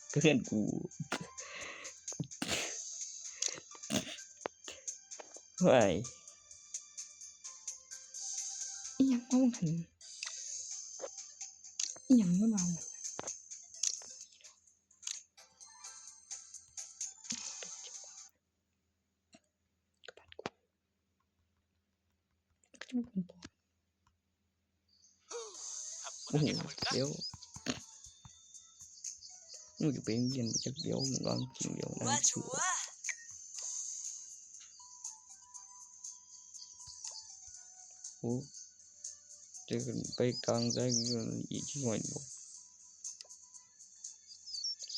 ເຮືອນກູ ໂອ້ຍ ອີ່ຫຍັງຂອງມັນ ອີ່ຫຍັງມັນວ່າ ໂອ້ໂຫ ດຽວ ມັນຈະເປັນຫຍັງຈັກດຽວ ມັນວາງຈິງດຽວນະ ໂອ້ ຈະຂຶ້ນໄປກາງໃສອີກຈັກໜ້ອຍບໍ່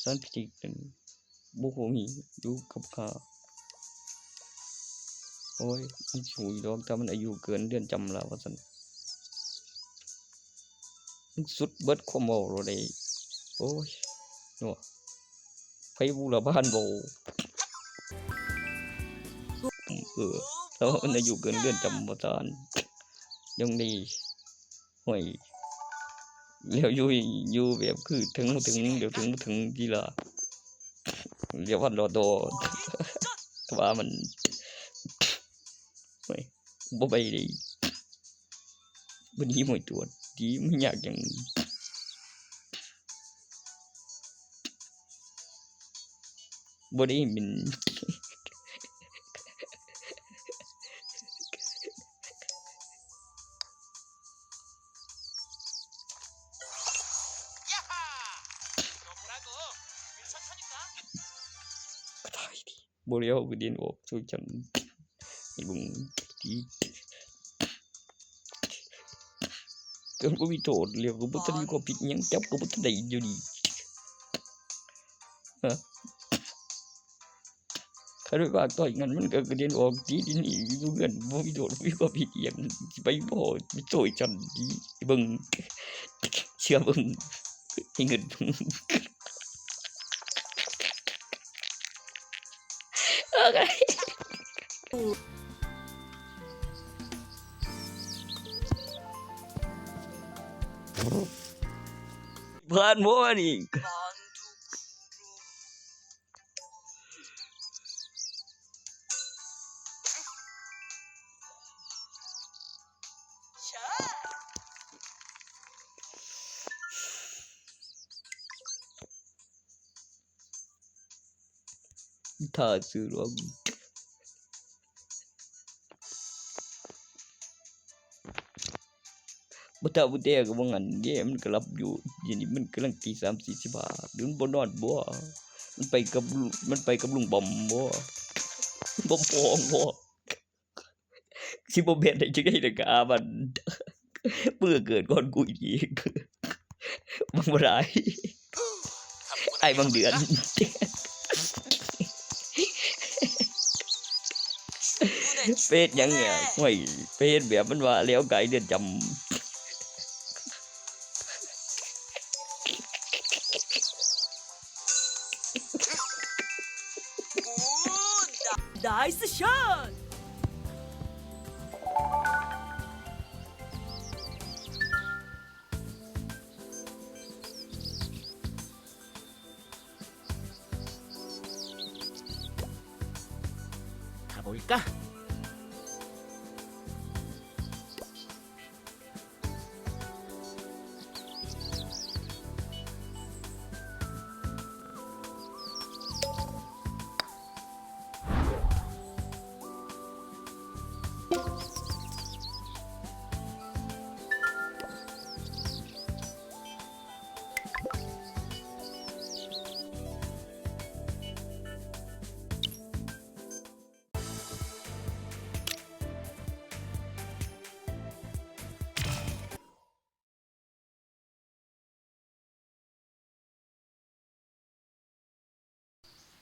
ສານພິດອີກ ບໍ່ຄົວມີຢູ່ກັບຂ້າ ໂອ້ຍ ມັນຊິຮູ້ຢູ່ດອກ ຖ້າມັນອາຍຸເກີນເຮືອນຈຳລະວ່າຊັ້ນ ມັນສຸດເບິດຄວາມເວົ້າໂລດເດ ໂອ້ຍ ເນາະ ໃຜບູລະບານເວົ້າ ເອີ ຖ້າວ່າມັນອາຍຸເກີນເຮືອນຈຳວ່າຊັ້ນ ຈັ່ງດີ ໂອ້ຍ ແລ້ວຢູ່ ຢູ່ແບບຄືເຖິງບໍ່ເຖິງ ແລ້ວເຖິງບໍ່ເຖິງຕິລະ ແລ້ວພັດລໍຕໍ່ ວ່າມັນ ໂອ້ຍ ບໍ່ໄປເດ ບໍ່ໜີໝວຍຕົວະ ດີ ມັນຍາກຫຍັງ. ບໍ່ໄດ້ເປັນ ບໍ່ແລ້ວກະເດັນອອກໂຊຈັ່ງໃຫ້ເບິ່ງຕິ ກະບໍ່ມີໂທດແລ້ວ ກະບໍ່ທັນມີຄວາມຜິດຫຍັງ ຈັບກະບໍ່ທັນໄດ້ຢູ່ດີ ຮະ ຄັນໄປວາງຕໍ່ອີກຫັ້ນ ມັນກະກະເດັນອອກຕິ ດຽວນີ້ຢູ່ເຮືອນ ບໍ່ມີໂທດ ບໍ່ມີຄວາມຜິດອີ່ຫຍັງ ຊິໄປບໍ່ ໄປໂຕອີກຊັ້ນຕິ ເບິ່ງ ເຊື່ອເບິ່ງ ໃຫ້ເງິນ ຜ່ານບໍ່ອັນນີ້? ຖ້າຊື່ລວມ ບໍ່ຖ້າບໍ່ແຕ່ກະວ່າຫັ້ນເດ້ ມັນກະຫຼັບຢູ່ ດຽວນີ້ມັນກຳລັງຕີສາມສີ່ສິບຫ້າ ຫຼືມັນບໍ່ນອນບໍ ມັນໄປກັບ ມັນໄປກັບລຸງບອມບໍ ບອມປອງບໍ ຊິບໍ່ແມ່ນໄດ້ຈັ່ງໃດລະກະ ອາ ມັນ ເມື່ອເກີດກ່ອນກູອີກ ມັນບໍ່ໄດ້ ອ້າຍບາງເດືອນ ໄປເຮັດຫຍັງນີ້ ຫ້ວຍ ໄປເຮັດແບບມັນວ່າແລ້ວກາຍເຮືອນຈຳ. ໄດ້ສະເຊີນ. ທາໂກລິກະ.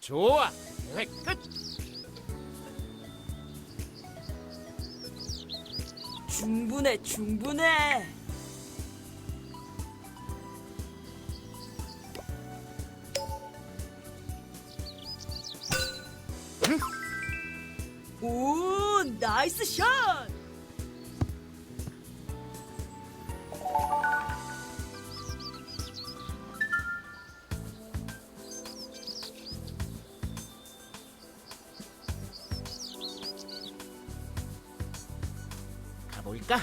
좋아, 계획 끝. 충분해, 충분해. 응? 오, 나이스 샷! 가볼까?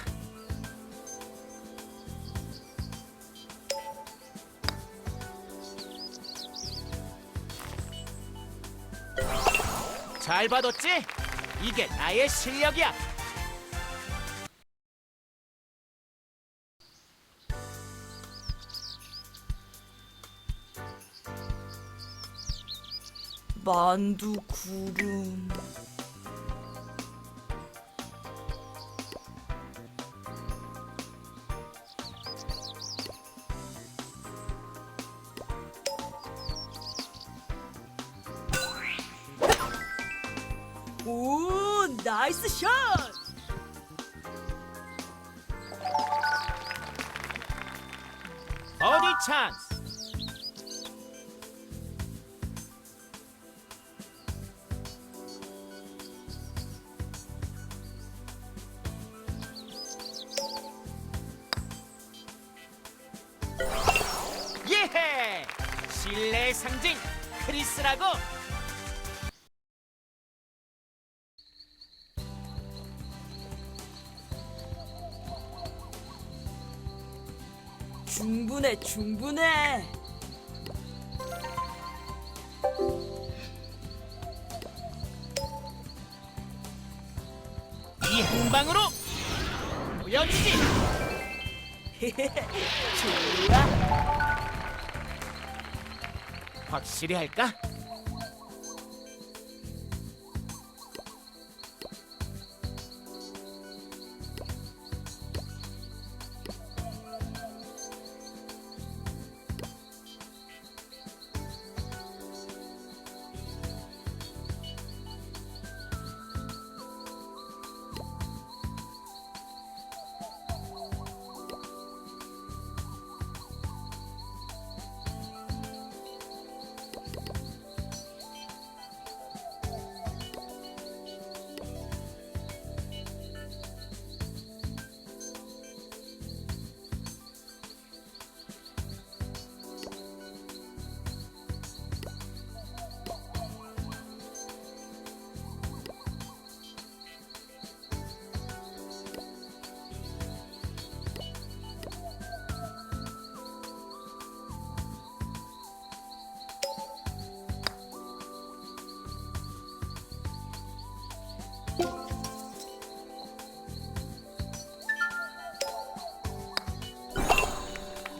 잘 봐뒀지? 이게 나의 실력이야. 만두 구름. 오, 나이스 샷! 버디 찬스. 예해! 신뢰의 상징, 크리스라고! 충분해, 충분해. 방으로 보여주지. 좋아. 확실히 할까?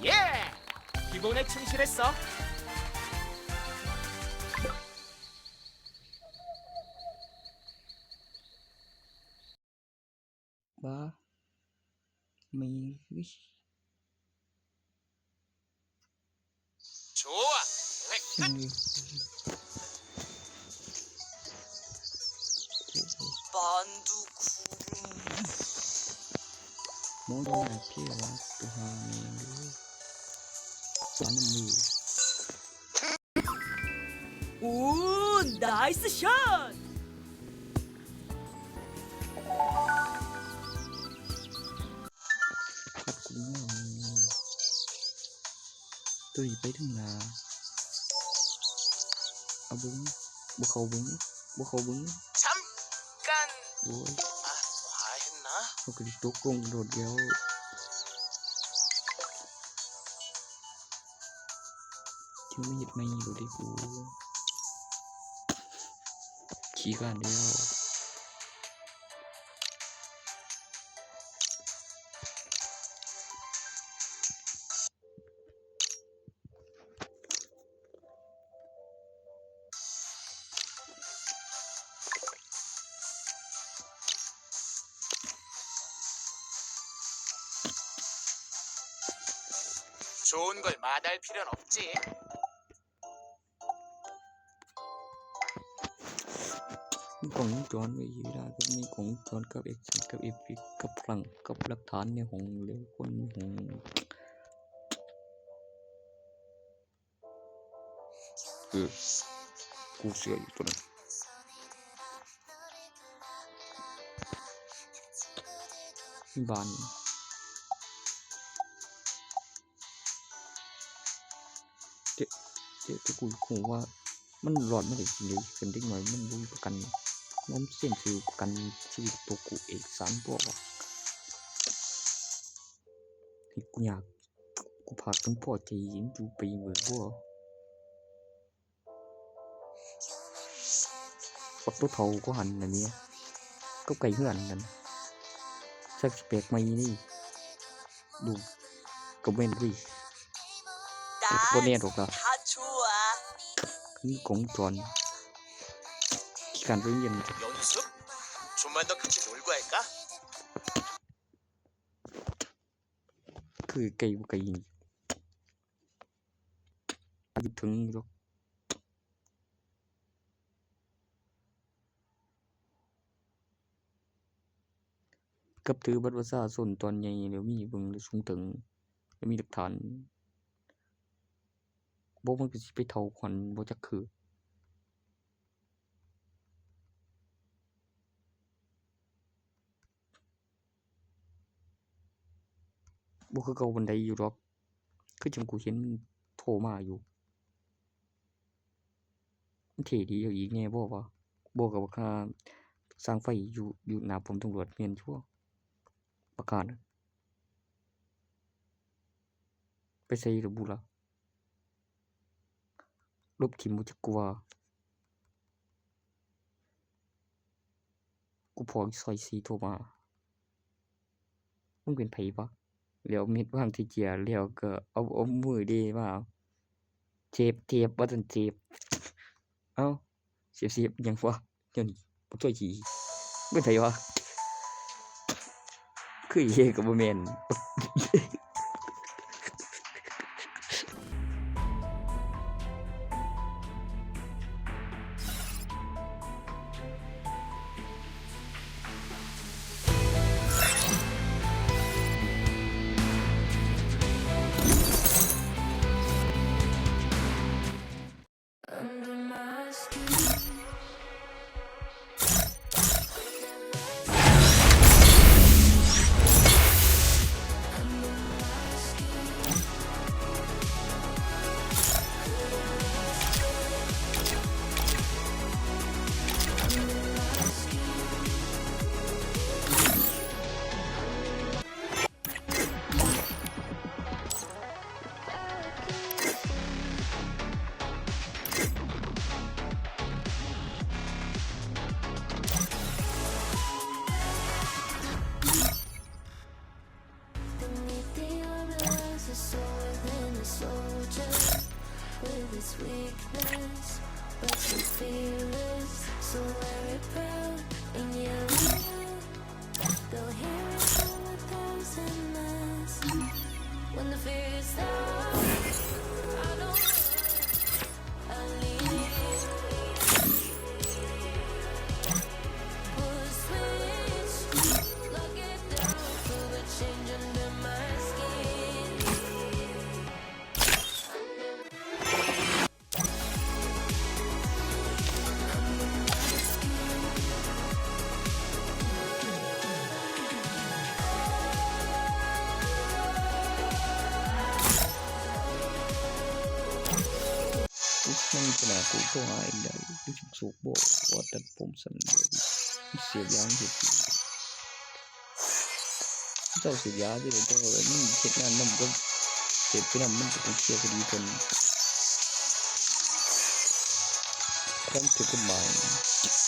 예! 기본에 충실했어. 와, 미, 좋아. 획득. 음. 반두 구름. 모든 앞에 와 또 하는 거. 오, 나이스 샷! ຕຸ້ຍໄປເຖິງໜ້າ ເອົາເບິ່ງ ບໍ່ເຂົ້າເບິ່ງ ບໍ່ເຂົ້າເບິ່ງ 잠깐. ໂອ້ຍ 아, 뭐 했나? ເຮົາກໍຊິຕົກລົງໂລດແລ້ວ. ຈຶ່ງມາເຮັດໃໝ່ໂລດເດ້ກູ ຂີ້ຄ້ານແລ້ວ. 좋은 걸 말할 필요는 없지. ມີກ້ອງວົງຈອນໄວ້ຢູ່ລະ ມີກ້ອງວົງຈອນກັບແອັກຊັນ ກັບເອຟເຟັກ ກັບຫຼັງ ກັບຫຼັກຖານໃນຫ້ອງ ແລ້ວຄົນໃນຫ້ອງ. ເອີ ກູເຊື່ອຢູ່ໂຕນັ້ນ. ບ້ານ ເຈ ເຈ ເຈ ກູຢາກຮູ້ວ່າມັນລອດມາໄດ້ຈັ່ງໃດ ຄັນເດັກນ້ອຍມັນບໍ່ມີປະກັນ ມັນເຊັນຊື່ປະກັນຊີວິດໂຕກູເອກສານບໍ່ວະ? ເຮັດກູຍາກ ກູພາດກັນພໍໃຈເຢັນຢູ່ໄປເບິ່ງບໍ່? ບັກໂຕເຖົ້າກໍຫັ້ນນະເມຍ ກັບໄກ່ເຮືອນນັ້ນ ຊັກຊິແປກໃໝ່ນີ້ ດູກະເມັນເວີຍ ບໍ່ແນ່ດອກລະ ມີກ້ອງວົງຈອນ ຂີ້ຄ້ານໄປໂຮງຮຽນ. 연습? 좀만 더 같이 놀고 할까? ຄືໄກບໍ່ໄກ ຢູ່ເທິງຢູ່ດອກ ກັບຖືບັດປະຊາຊົນຕອນໃຫຍ່ ແລ້ວມີເບິ່ງ ແລ້ວສູງເຖິງ ແລ້ວມີຫຼັກຖານ ບໍ່ ມັນກໍຊິໄປເທົ່າຂວັນບໍ່ຈັກຄື. ບໍ່ຄືເກົ່າປານໃດຢູ່ດອກ ຄືຈັ່ງກູເຫັນມັນໂທມາຢູ່ ມັນເທ່ດີເອົາອີກແນ່ບໍ່ວະ? ບໍ່ກໍບັກຫາສ້າງໄຟຢູ່ ຢູ່ໜ້າປ້ອມຕຳຫຼວດແມ່ນຢູ່ບໍ່? ບັກຫານັ້ນ ໄປໃສລະບຸລະ? ຫຼົບຖິ້ມບໍ່ຈັກກູວ່າ ກູພໍ້ຢູ່ຊອຍສີ່ໂທມາ ມຶງເປັນໃຜວະ? ແລ້ວເມັດວາງທີ່ເຈຍ ແລ້ວກໍເອົາ ເອົາມືເດມາ ເຈັບ ເຈັບ ວ່າຊັ້ນ ເຈັບ ເອົ້າ ເຈັບ ເຈັບ ຫຍັງວະ? ດຽວນີ້ ບັກໂຕຂີ້ ເປັນໃຜວະ? ຄືເຮກໍບໍ່ແມ່ນ. Under my skin. ມັນຂະໜາດກູໂທຫາເອງໄດ້ ຄືຊິສຸກບໍ່ວ່າຕັດຜົມສັ້ນ ເສບຢາງເຮັດ ເຈົ້າເສບຢາເດ້ ແຕ່ວ່າມັນເຮັດງານນຳ ກໍເສບໄປນຳ ມັນກໍຕ້ອງເຄຍຄະດີເພິ່ນ ຄວາມຖືກກົດໝາຍ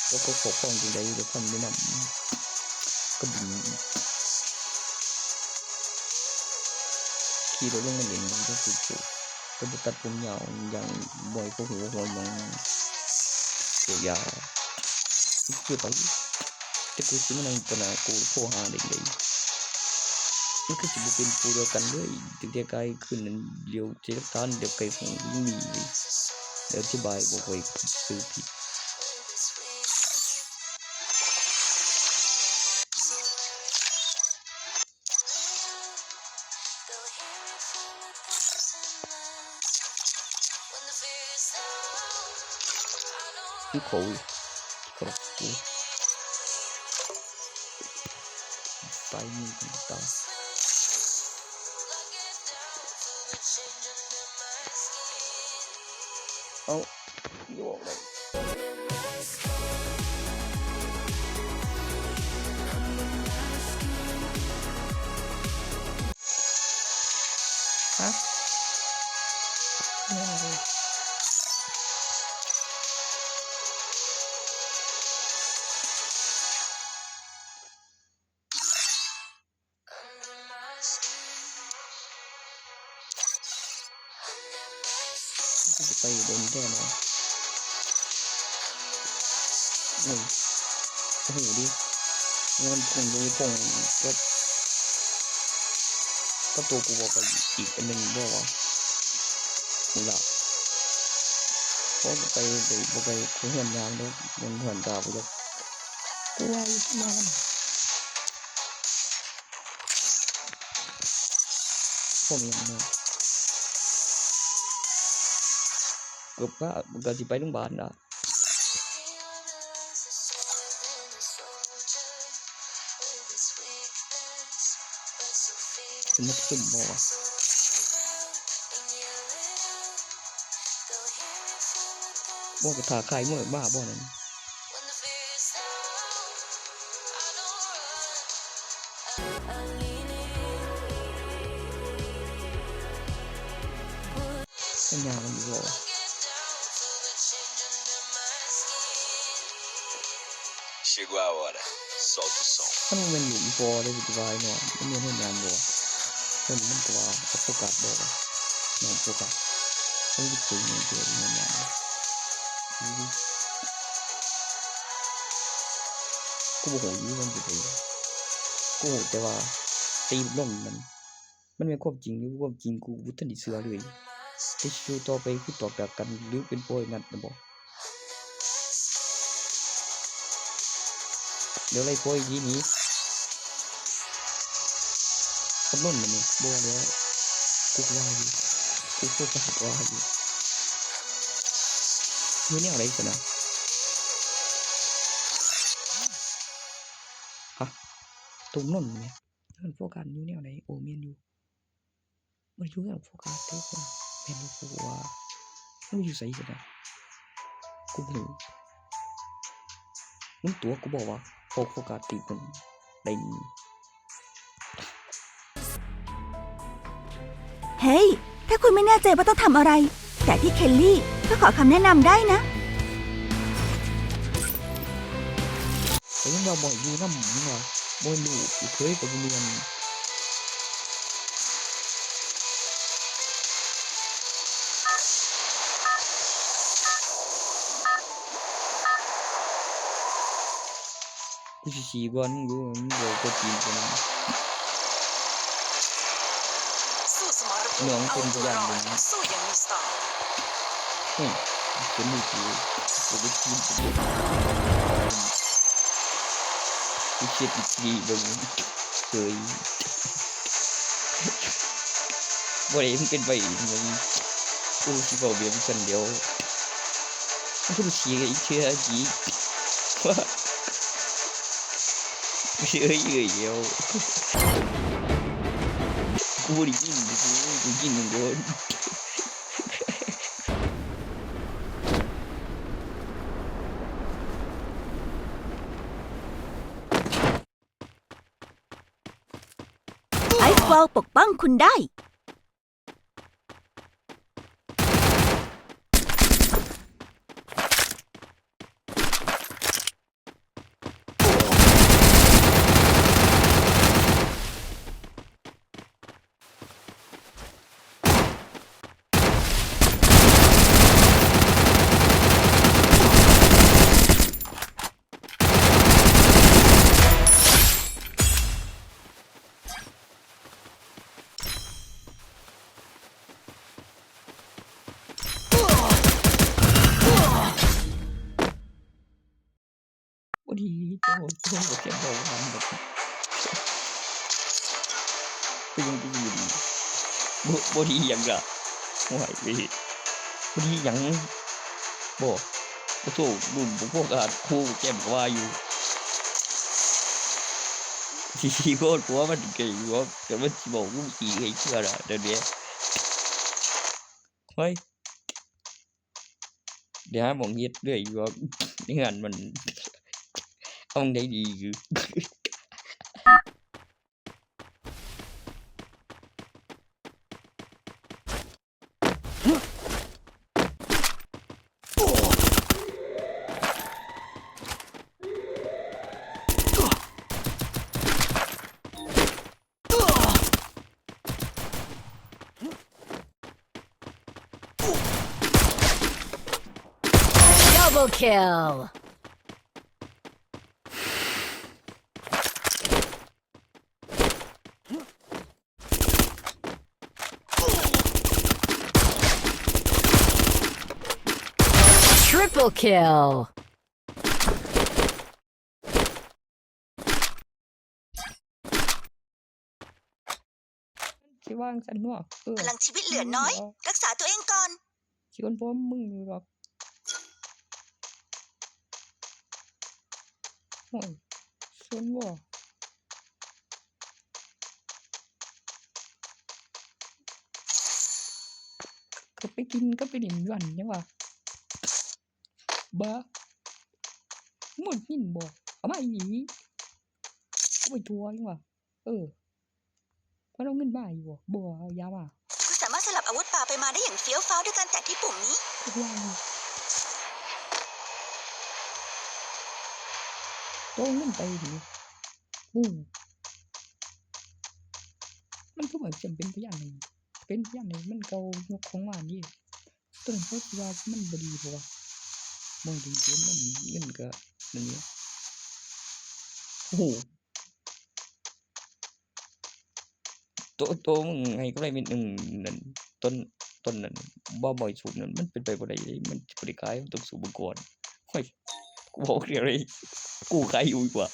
ແລ້ວກໍຄອບຄອງຈັ່ງໃດ ແລ້ວຄຳແນະນຳ ກໍຂີ່ລົດລົງມາຫຼິ້ນ ກໍຄື ກໍບໍ່ຕັດຜົມຍາວ ຢ່າງບໍ່ໃຫ້ເຂົາຮູ້ວ່າເຮົາຫຍັງ ເສບຢາ ເກັບໄປ ແຕ່ກູຊິມານັ່ງປະນາກູໂທຫາເດັກໃດ ມັນຄືຊິບໍ່ເປັນຜູ້ດຽວກັນເລີຍ ຕັ້ງແຕ່ກາຍຄືນນັ້ນ ຫຼຽວເຈລັກຕານ ຫຼຽວໄກຫູຍັງມີເລີຍ ແລ້ວອະທິບາຍບໍ່ຄ່ອຍຊື່ຜິດ. ເອົາ ຢູ່ອອກໄດ້ ຮະ ແມ່ນເລີຍ. ມັນຊິໄປດົນແທ້ນະ ໂອ້ຍ ໂອ້ໂຫ ດີ ມັນຄົງໂດຍກົງກັບ ກັບໂຕກູບໍ່ໄປອີກອັນໜຶ່ງບໍ່ວະ ນີ້ລະ ບໍ່ໄປ ໄປ ບໍ່ໄປ ຄືເຮືອນຍາມເດີ ມັນເຮືອນກາບໍ່ຈັກ ໂອ້ຍ ມາ ບໍ່ມີຫຍັງເນາະ ເກືອບກະ ກະຊິໄປໂຮງບານລະ ເປັນນັກຊຸ່ມບໍ່ວະ ບໍ່ໄປຖ້າຄ້າຍມວຍມາບໍ່ນັ້ນ. ມັນຍາວມັນຢູ່ບໍ່ວະ? Chegou a hora. Solta o som. ມັນບໍ່ແມ່ນລູກອີ່ພໍ່ເດ້ ກູວ່າແນ່ນອນ. ມັນແມ່ນເຮັດຫຍັງບໍ່ວະ? ເພິ່ນມັນກໍວ່າເອົາໂຟກັສບໍ່ວະ? ແມ່ນໂຟກັສ. ເອີ ເປັນຫຍັງເກີດແມ່ນຫຍັງ? ອື ກູບໍ່ຮູ້ຢູ່ວ່າມັນເປັນຫຍັງ. ກູຮູ້ແຕ່ວ່າຕີລົງມັນ ມັນແມ່ນຄວາມຈິງ ຫຼື ບໍ່ຄວາມຈິງ ກູບໍ່ທັນໄດ້ເຊື່ອເລີຍ. ແຕ່ຊິສູ້ຕໍ່ໄປຄືຕອກຈາກກັນ ຫຼື ເປັນພໍ່ໃຫຍ່ນັດນະບໍ? ແລ້ວໄລ່ພໍ່ອີ່ຫຼີນີ້ ຄຳນວນມັນນີ້ ບໍ່ແລ້ວ ກູກໍວ່າຢູ່ ກູກໍວ່າຢູ່ ຢູ່ແນວໃດຊັ້ນນະ? ຮະ ໂຕມັນນີ້ ມັນໂຟກັສຢູ່ແນວໃດ? ໂອ້ ແມ່ນຢູ່. ມັນຢູ່ໃນໂຟກັສເດ້ ແມ່ນບໍ່? ກູວ່າມັນຢູ່ໃສກັນນະ? ກູບໍ່ຮູ້. ມຶງຕົວະກູບໍ່ວະ? ໂຟ ໂຟກັສຕິດມັນໄດ້ນີ້. ເຮີ້ຍ ຖ້າຄຸນໄມ່ແນ່ໃຈວ່າຕ້ອງທຳອະໄລ ແຕະທີ່ເຄລລີ້ເພື່ອຂໍຄຳແນະນຳໄດ້ນະ. ແຕ່ຍັງວ່າບໍ່ໃຫ້ຢູ່ນຳ ຍັງວ່າບໍ່ໃຫ້ຮູ້ ເຄີຍກໍບໍ່ແມ່ນ. ກູຊິຂີ້ກ່ອນ ມຶງຢູ່ ມຶງເວົ້າຕົວຈິງກັນ. ໜອງຄົນບໍ່ຢ້ານເບິ່ງ ເຮີ້ຍ ເປັນມືຖື ບໍ່ໄດ້ກິນ ບໍ່ໄດ້ກິນ ກູເຊັດອີກທີເບິ່ງເຄີຍ ບໍ່ໄດ້ ມັນເປັນໄປເອງ ກູຊິເວົ້າແບບຊັ້ນແລ້ວ ມັນຄືຊິເສຍອີກເທື່ອອີກ ເອີຍ ເອີຍ ເອີຍ ເອີຍ ກູບໍ່ໄດ້ຍິນ ກູ ກູຍິນຫຍັງໂດນ. ໄອສ໌ວອລປົກປ້ອງຄຸນໄດ້.ບໍ່ດີ ໂອ້ ໂອ້ ບໍ່ແມ່ນບໍ່ວ່າດອກ ເປັນຫຍັງຄືບໍ່ດີ ບໍ່ ບໍ່ດີຫຍັງລະ ໂອ້ຍ ເວີຍ ບໍ່ດີຫຍັງ ບໍ່ ບໍ່ໂທດ ບໍ່ ບໍ່ໂຟກັສ ຄູແກ້ມກໍວ່າຢູ່ ຊິ ຊິໂພດ ກູວ່າມັນເກັ່ງຢູ່ ແຕ່ມັນຊິເວົ້າກູຕີເອື້ອຍເຊື່ອລະ ດຽວນີ້ ໂອ້ຍ. ດຽວຫາໝ່ອງເຮັດເລື້ອຍຢູ່ ໃນເຮືອນມັນ ເອົາໃດດີຄື Double kill. Triple kill. ຊິວ່າຈັ່ງຊັ້ນເນາະ ເອີ ພລັງຊີວິດເຫຼືອນ້ອຍ ອືມ ລັກສາຕົວເອງກ່ອນ ຊິຄົນພ້ອມມຶງຢູ່ດອກ ໂອ້ຍ ຊົນບໍ່ ກໍໄປກິນ ກໍໄປຫຼິ້ນຢູ່ຫັ້ນ ຍັງວ່າ ບ້າ ມຶງບໍ່ໄດ້ຍິນບໍ່ ເອົາມາອີ່ຫຼີ ກູໄປຕົວະຍັງວ່າ ເອີ ມັນເອົາເງິນມາຢູ່ບໍ່ ບໍ່ ເອົາຢາມາ คุณสามารถสลับอาวุธปาไปมาได้อย่างเฟี้ยวฟ้าวด้วยการแตะที่ปุ่มนี้ ຄືວ່າຢູ່. ໂຕເງິນໄປນີ້ ໂອ້ ມັນຄືວ່າຈະເປັນພະຍານໃຫ້ ເປັນພະຍານໃຫ້ມັນເອົາຍົກຂອງມານີ້ ຕົວນັ້ນເຂົາຊິວ່າມັນບໍ່ດີ ເພາະວ່າບໍ່ໄດ້ເຮັດນຳ ເງິນກໍນັ້ນແຫຼະ ໂອ້ໂຫ ໂຕ ໂຕ ໂຕມຶງໃຫ້ກຳໄລເມັດໜຶ່ງນັ້ນ ຕອນ ຕອນນັ້ນ ບໍ່ ບໍ່ໃຫ້ສູບນັ້ນ ມັນເປັນໄປບໍ່ໄດ້ເດ້ ມັນຊິບໍ່ໄດ້ຂາຍ ມັນຕ້ອງສູບເບິ່ງກ່ອນ ໂອ້ຍ ກູບອກແລ້ວເດ້ ກູຂາຍຢູ່ດີກວ່າ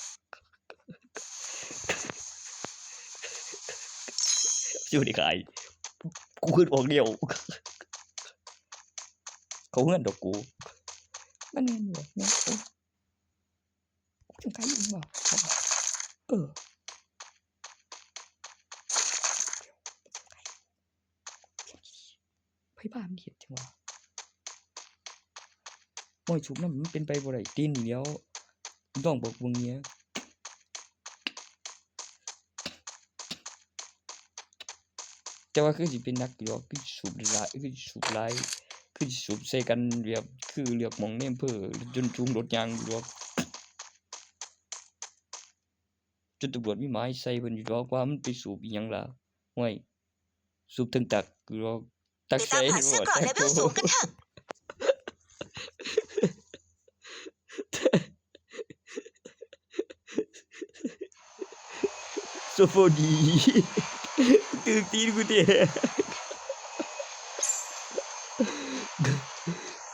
ຊິບໍ່ໄດ້ຂາຍ ກູຄິດອອກແລ້ວ ເຂົ້າເຮືອນດອກກູ ມັນແມ່ນຢູ່ ແມ່ນ ໂອ້ ຈັ່ງໃດອີກວະ ເອີ ໃຜພາມັນເຮັດຈັ່ງວະ ໂອ້ຍ ສູບນຳມັນເປັນໄປບໍ່ໄດ້ ຕີນນີ້ແຫຼ້ວ ຕ້ອງບອກເບິ່ງເມຍ. ແຕ່ວ່າຄືຊິເປັນໜັກຢູ່ດອກ ຄືຊິສູບຫຼາຍ ຄືຊິສູບຫຼາຍ ຄືຊິສູບໃສ່ກັນແບບ ຄືເລືອກໝ່ອງໃນອຳເພີ ຈົນສູງລົດຍາງຢູ່ດອກ ຈົນຕຳຫຼວດມີໝາຍໃສ່ເພິ່ນຢູ່ດອກ ວ່າມັນໄປສູບອີ່ຫຍັງລະ ຫ້ວຍ ສູບເຖິງຕັກຢູ່ດອກ ຕັກໃສ່ ໄປຕາມຫາເສື້ອເກາະເລເວລສູງກັນເຖາະ. ໂຊໂຟດີ ຖືກຕີນກູແທ້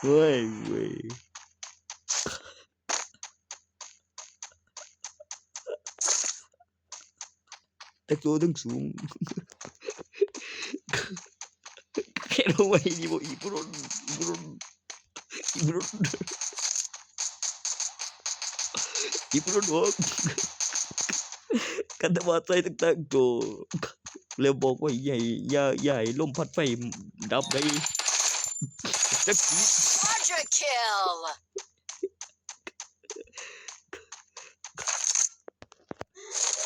ເວີຍ ເວີຍ. ທັງໂຕທັງສູງ ແຄ່ເອົາໄວ້ນີ້ບໍ່ ອີ່ບຸຣອນ ອີ່ບຸຣອນ ອີ່ບຸຣອນ ອີ່ບຸຣອນ ອອກ ກັນຕະວາໃສ່ຕັ້ງແຕ່ໂຕ ແລ້ວບອກວ່າຢ່າໃຫ້ ຢ່າ ຢ່າໃຫ້ລົມພັດໄຟດັບໄດ໋ ຈັກ Quadra kill.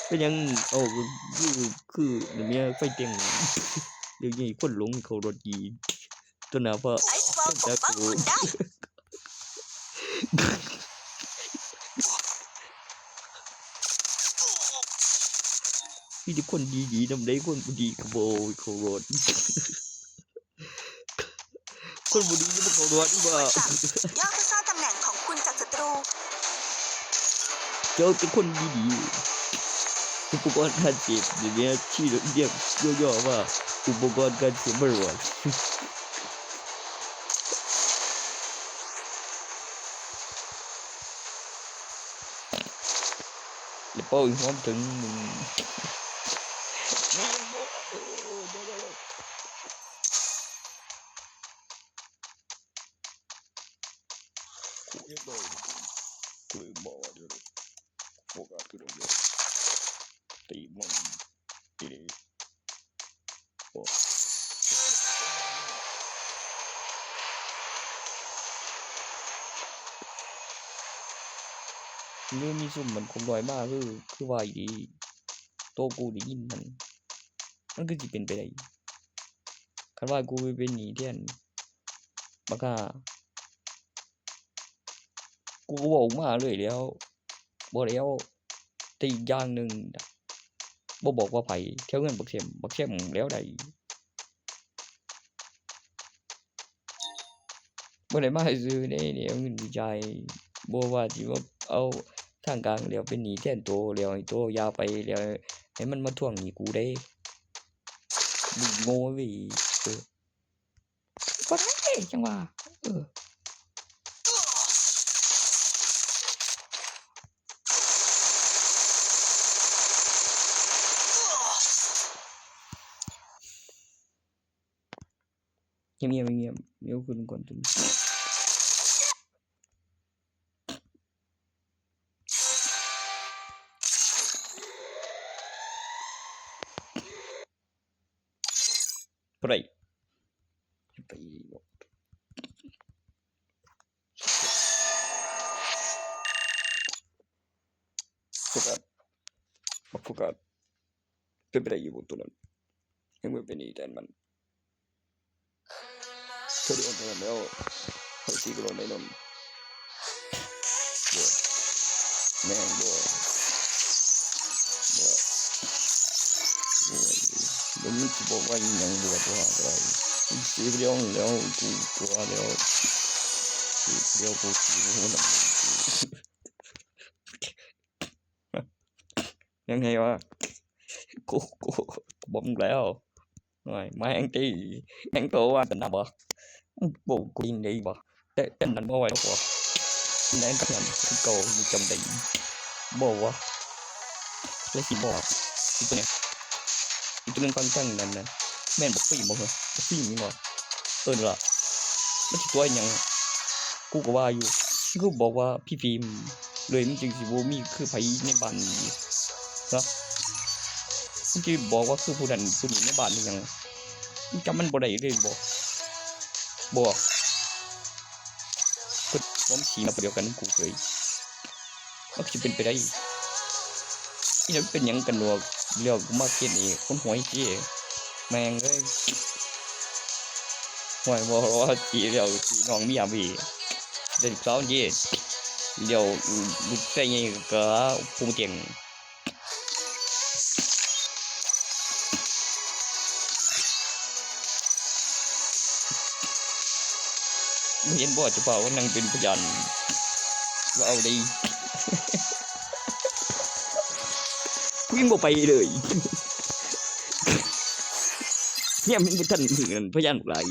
ເປັນຫຍັງ ເອົາ ຄື ຄື ຄືເມຍໄຟແຕ່ງ ດຽວນີ້ຄົນຫຼົງເຂົ້າລົດດີ ຕໍ່ໜ້າພະ Ice Wall ປົກປ້ອງຄຸນໄດ້ ມີແຕ່ຄົນດີໆນຳເດ້ ຄົນບໍ່ດີກໍບໍ່ເອົາເຂົ້າລົດ. ຄົນບໍ່ດີຢ່າມາເຂົ້າດອນວ່າ ย่อเพื่อซ่อนตำแหน่งของคุณจากศัตรู ເຈົ້າເປັນຄົນດີໆ ອຸປະກອນການເສບ ແບບນີ້ ທີ່ຮຽກຫຍໍ້ໆວ່າ ອຸປະກອນການເສບມາດວນ. ແລ້ວເປົ້າອີກຫອມເຖິງມຶງ ກູເຮັດໄດ້ ກູເລີຍບໍ່ວ່າເດີ ໂຟກັສຄືດອກເດີ ຕີມັນ ຕີເດ ໂອ້ ຫຼືມີຊຸມມັນຄົມນ້ອຍມາ ຄື ຄືວ່າອີ່ຫຼີ ໂຕກູໄດ້ຍິນຫັ້ນ ມັນຄືຊິເປັນໄປໄດ້ ຄັນວ່າກູໄປເປັນໜີ້ແທນ ບັກຫ່າ ກູກໍເວົ້າອອກມາເລີຍແລ້ວ ບໍ່ແລ້ວ ແຕ່ອີກຢ່າງໜຶ່ງ ບໍ່ບອກວ່າໃຜ ແຖວເຮືອນບັກແຊມ ບັກແຊມແລ້ວໃດ ບໍ່ໄດ້ມາຊື່ໆເດ້ ເອົາເງິນໄປຈ່າຍ ບໍ່ວ່າຊິວ່າເອົາທາງກາງແລ້ວເປັນໜີ້ແທນໂຕ ແລ້ວໃຫ້ໂຕຢ່າໄປ ແລ້ວໃຫ້ມັນມາທວງໜີ້ກູເດ້ ມຶງໂງ່ເວີຍ ເອີ. ບໍ່ໄດ້ ຈັ່ງວ່າ ເອີ ງຽບໆ ງຽບໆ ເອົາຄືນກ່ອນ ບໍ່ໄດ້ ໄປ ໂຟກັສ ບັກໂຟກັສ ເປັນໄປໄດ້ຢູ່ບໍ່ຕົວນັ້ນ ໃຫ້ມັນເປັນໜີ້ແທນມັນ. ເທື່ອດຽວເທົ່ານັ້ນແລ້ວ ເຮົາຊິກໍລົງໄດ້ນຳ ໂອ້ຍ ແມ່ນບໍ່? ບໍ່ ໂອ້ຍ ແລ້ວມັນຊິບອກວ່າອີ່ຫຍັງ ບໍ່ວ່າບໍ່ຫາກໍໄດ້ ຊິເຮັດແນວນັ້ນແລ້ວ ກູກໍວ່າແລ້ວ ເຮັດແນວ ກູຊິບໍ່ຮູ້ນຳ ຍັງໄງວະ ກູ ກູບອກແລ້ວ. ໂອ້ຍ ມາແຮງຕິ ແຮງໂຕວ່າກັນນະບໍ່? ບໍ່ກູກິນໄດ້ບໍ່? ແຕ່ ແຕ່ນັ້ນບໍ່ໄຫວແລ້ວບໍ່? ແນນກັນຄືເກົ່າ ມຶງຈຳໄດ້ບໍ່ວະ? ແລ້ວຊິບໍ່ ອີກຕົວໜຶ່ງ ອີກຕົວໜຶ່ງຟັງຈັ່ງນັ້ນນະ ແມ່ນບັກຟີມບໍ່ເຮີ? ບັກຟີມນີ້ບໍ່? ເອີ ນັ້ນລະ ມັນຊິຕົວອີ່ຫຍັງ? ກູກໍວ່າຢູ່ ຄືບອກວ່າພີ່ຟີມເລີຍ ມັນຈຶ່ງຊິບໍ່ມີຄືໃຜໃນບ້ານນີ້ເນາະ. ມັນຊິບອກວ່າຄືຜູ້ນັ້ນຜູ້ນີ້ໃນບ້ານອີ່ຫຍັງ ມັນຈຳມັນບໍ່ໄດ້ເລີຍບໍ່? ບໍ່ ເພິ່ນພວມສີມາປະດຽວກັນນຳກູເລີຍ ມັນຊິເປັນໄປໄດ້? ອີ່ນັ້ນເປັນຫຍັງກັນວະ? ແລ້ວມາເຮັດໃຫ້ຄົນຫົວເຮ ແມ່ງເອີຍ ຫ້ວຍ ບໍ່ວ່າຊິແລ້ວຊິນ້ອງເມຍເວີຍ ໄດ້ລູກສາວເດ ແລ້ວລູກຊາຍໃຫຍ່ກໍຜູ້ເກັ່ງ ບໍ່ເຫັນບໍ່ ເຈົ້າພາວນັ່ງເປັນພະຍານ ວ່າເອົາໄດ້ ກູຍັງບໍ່ໄປເລີຍ ແຍມຍັງບໍ່ທັນເຫັນພະຍານຫຼາຍ.